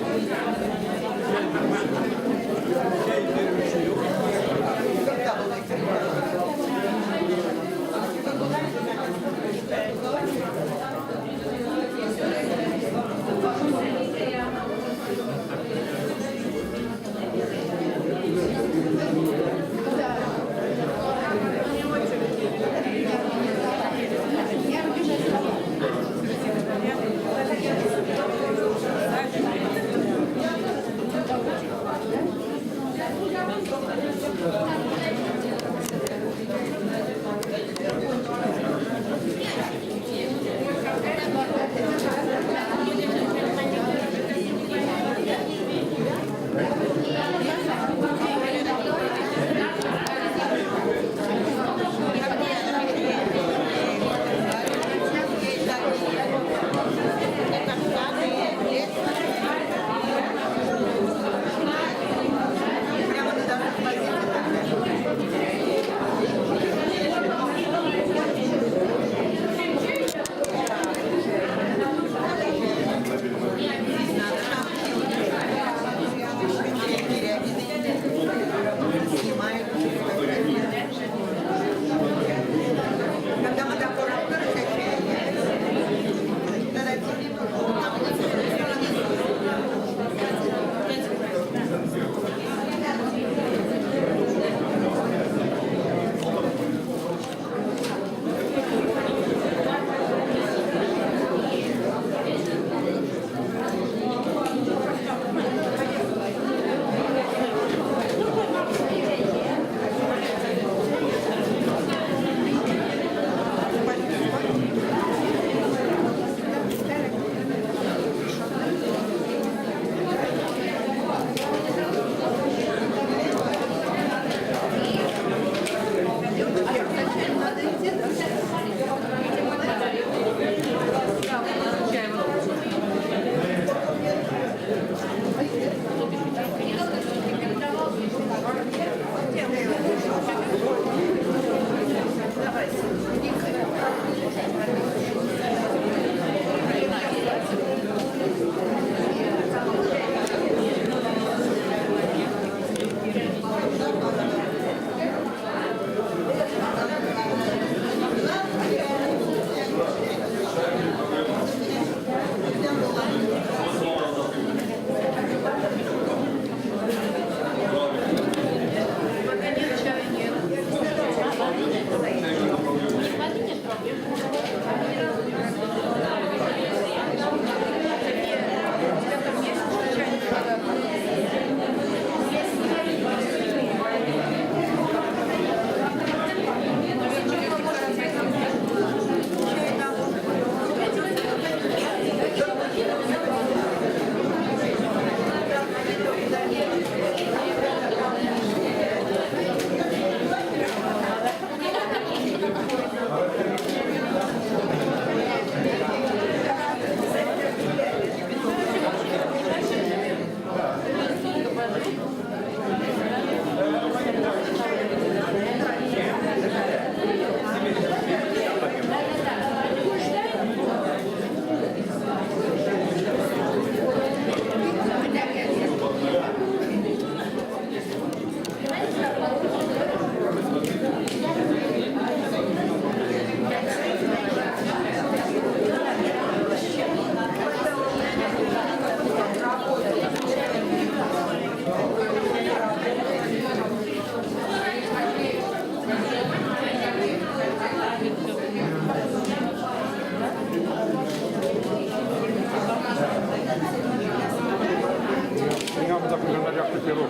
Пирог.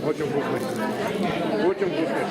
Очень вкусный. Очень вкусный.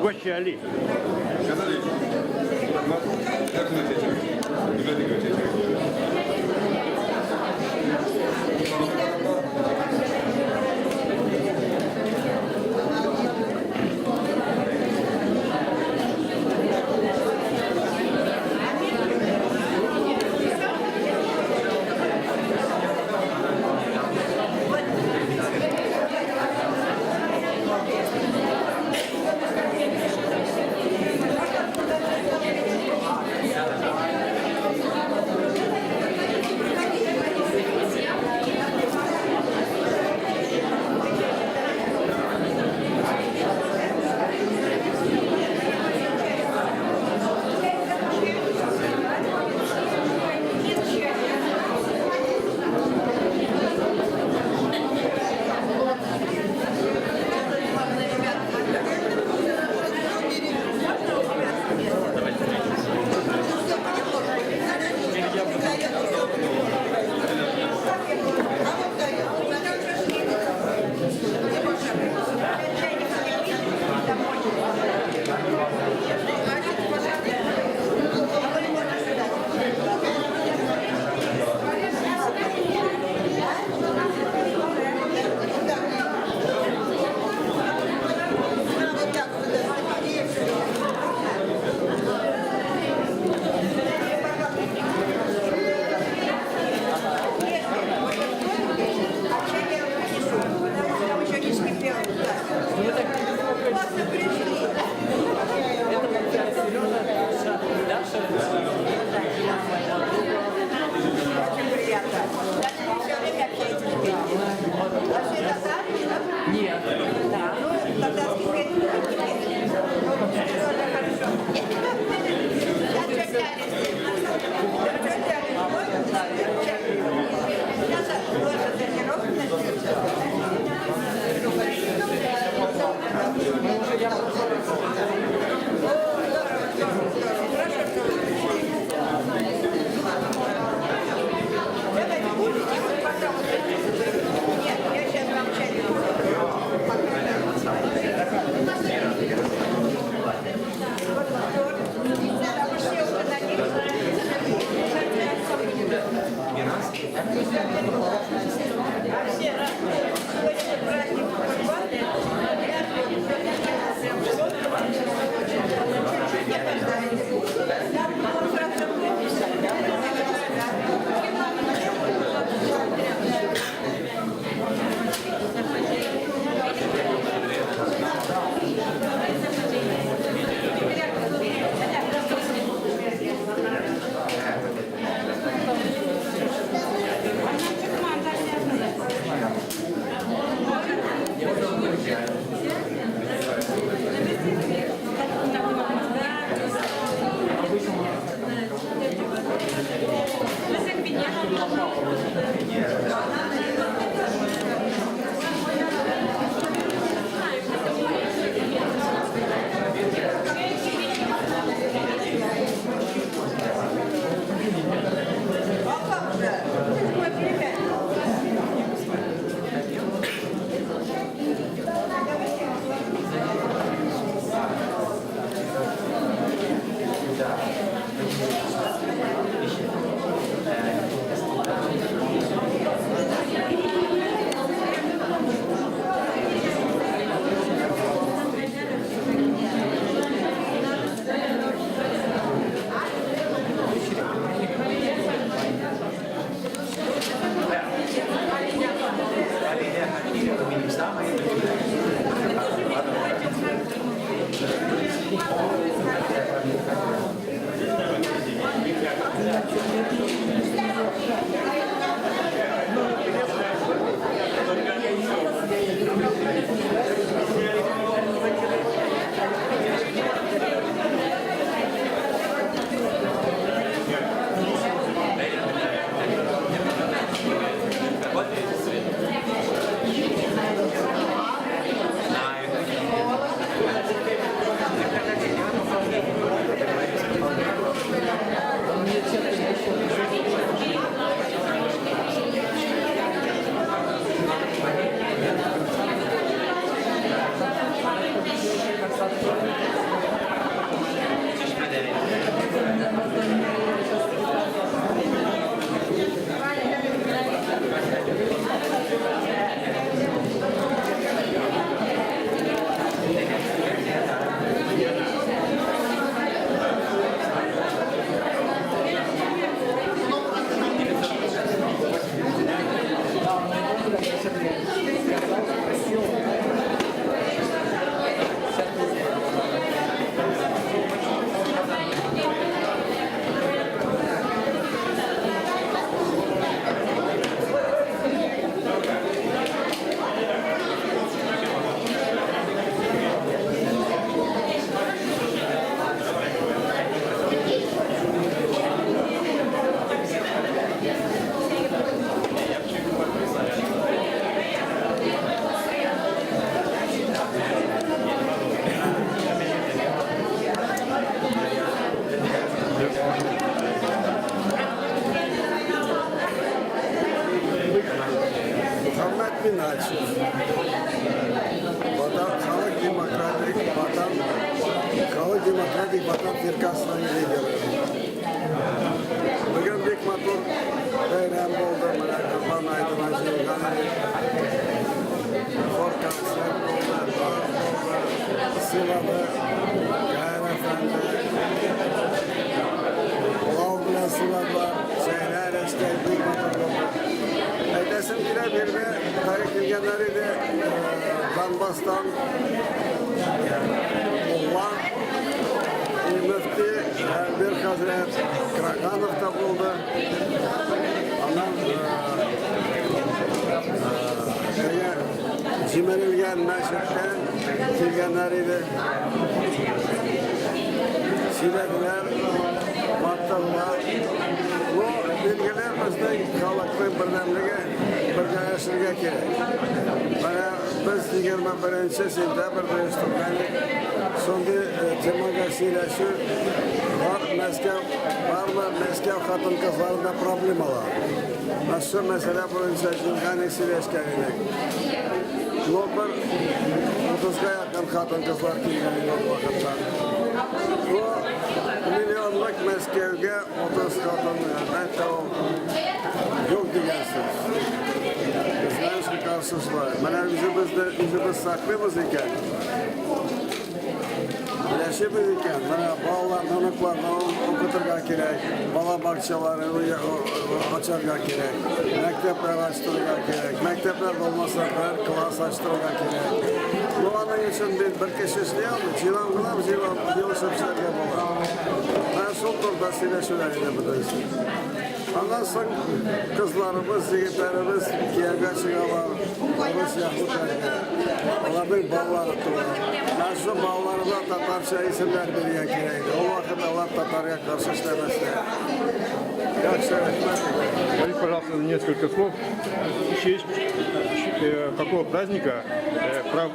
Угощали. Миначев, Ватан халык демократик Ватан халык демократик Ватан фиркасының лидеры. Бүген бик матур бәйрәм булды, менә Корбан аетына җыелган идек. Хор концерт булды, бар булды, сыйлады Гаyan әфәнде. Пылау белән сыйладылар, чәйләр эчтек, бик матур булды. Әйтәсем килә, биргә тагы килгәннәр иде, Донбасстан мулла и мөфти Әлбир хәзрәт Краганов та булды. Аннан теге җимерелгән мәчеттән килгәннәр иде. Сөйләделәр, мактадылар. Бу билгеле безнең халыкның бердәмлеге, бергә яшәргә кирәк. Менә без 21 сентябрьдә оештырган шундый темага сөйләшү бар Мәскәү, бармы Мәскәү хатын-кызларында проблемалар. Менә шул мәсьәлә буенча җыелган сөйләшкән идек. Ну, бер 30-га якын хатын-кызлар килгән иде ул вакытта. Бу миллионлык Мәскәүгә 30 хатын, әлбәттә, ул юк дигән сүз. Безнең каршы шулай. Менә үзебезне үзебез саклыйбыз икән, яшибез икән, менә балаларны, оныкларны укытырга кирәк, бала бакчалары ачарга кирәк, мәктәпләр ачтырырга кирәк, мәктәпләр булмаса, бер класс ачтырырга кирәк. Ну, аның өчен бит бер кеше эшли алмый, җыйнап гына җыелып җыелышып эшләргә була. Менә шул турыда сөйләшүләр иде бөтенесе. Аннан соң кызларыбыз, егетләребез кияүгә чыгалар, урыс яһүдләргә. Аларның балалары туа. Менә шул балаларына татарча исемнәр бирергә кирәк иде. Ул вакыт алар татарга каршы эшләмәсләр. Яхшы, рәхмәт. Скажите, пожалуйста, несколько слов в честь какого праздника?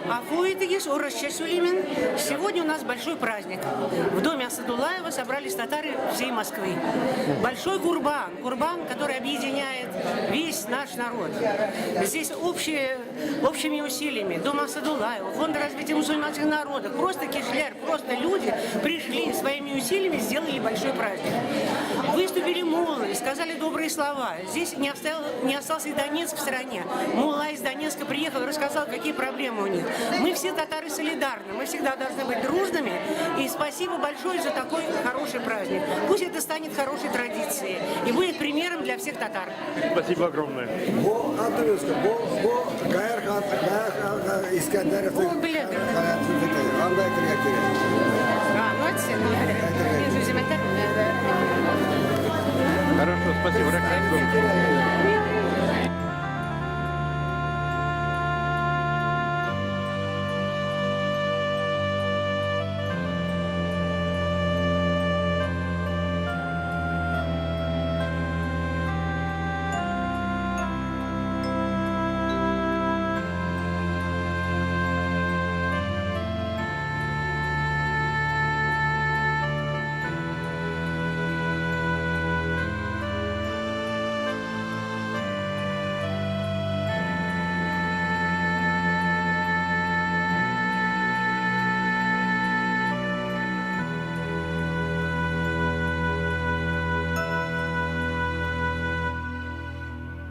Гафу итегез, урысча сөйлимен. Сегодня у нас большой праздник. В доме Асадулаева собрались татары всей Москвы. Большой курбан. Курбан, который объединяет весь наш народ. Здесь общими усилиями Дома Асадулаева, Фонда развития мусульманских народов, просто кешеләр, просто люди пришли своими усилиями, сделали большой праздник. Выступили муллы, сказали добрые слова. Здесь не остался и Донецк в стороне. Мулла из Донецка приехал, рассказал, какие проблемы у них. Мы все татары солидарны, мы всегда должны быть дружными. И спасибо большое за такой хороший праздник. Пусть это станет хорошей традицией и будет примером для всех татар. Спасибо огромное. Бу Антоновска, бу Гаярь Гаярь Искәндәровның Ул беләдер. Анда әйтергә кирәк. А, ну это Мин үзем әйтәм. Хорошо, спасибо. Рәхмәт.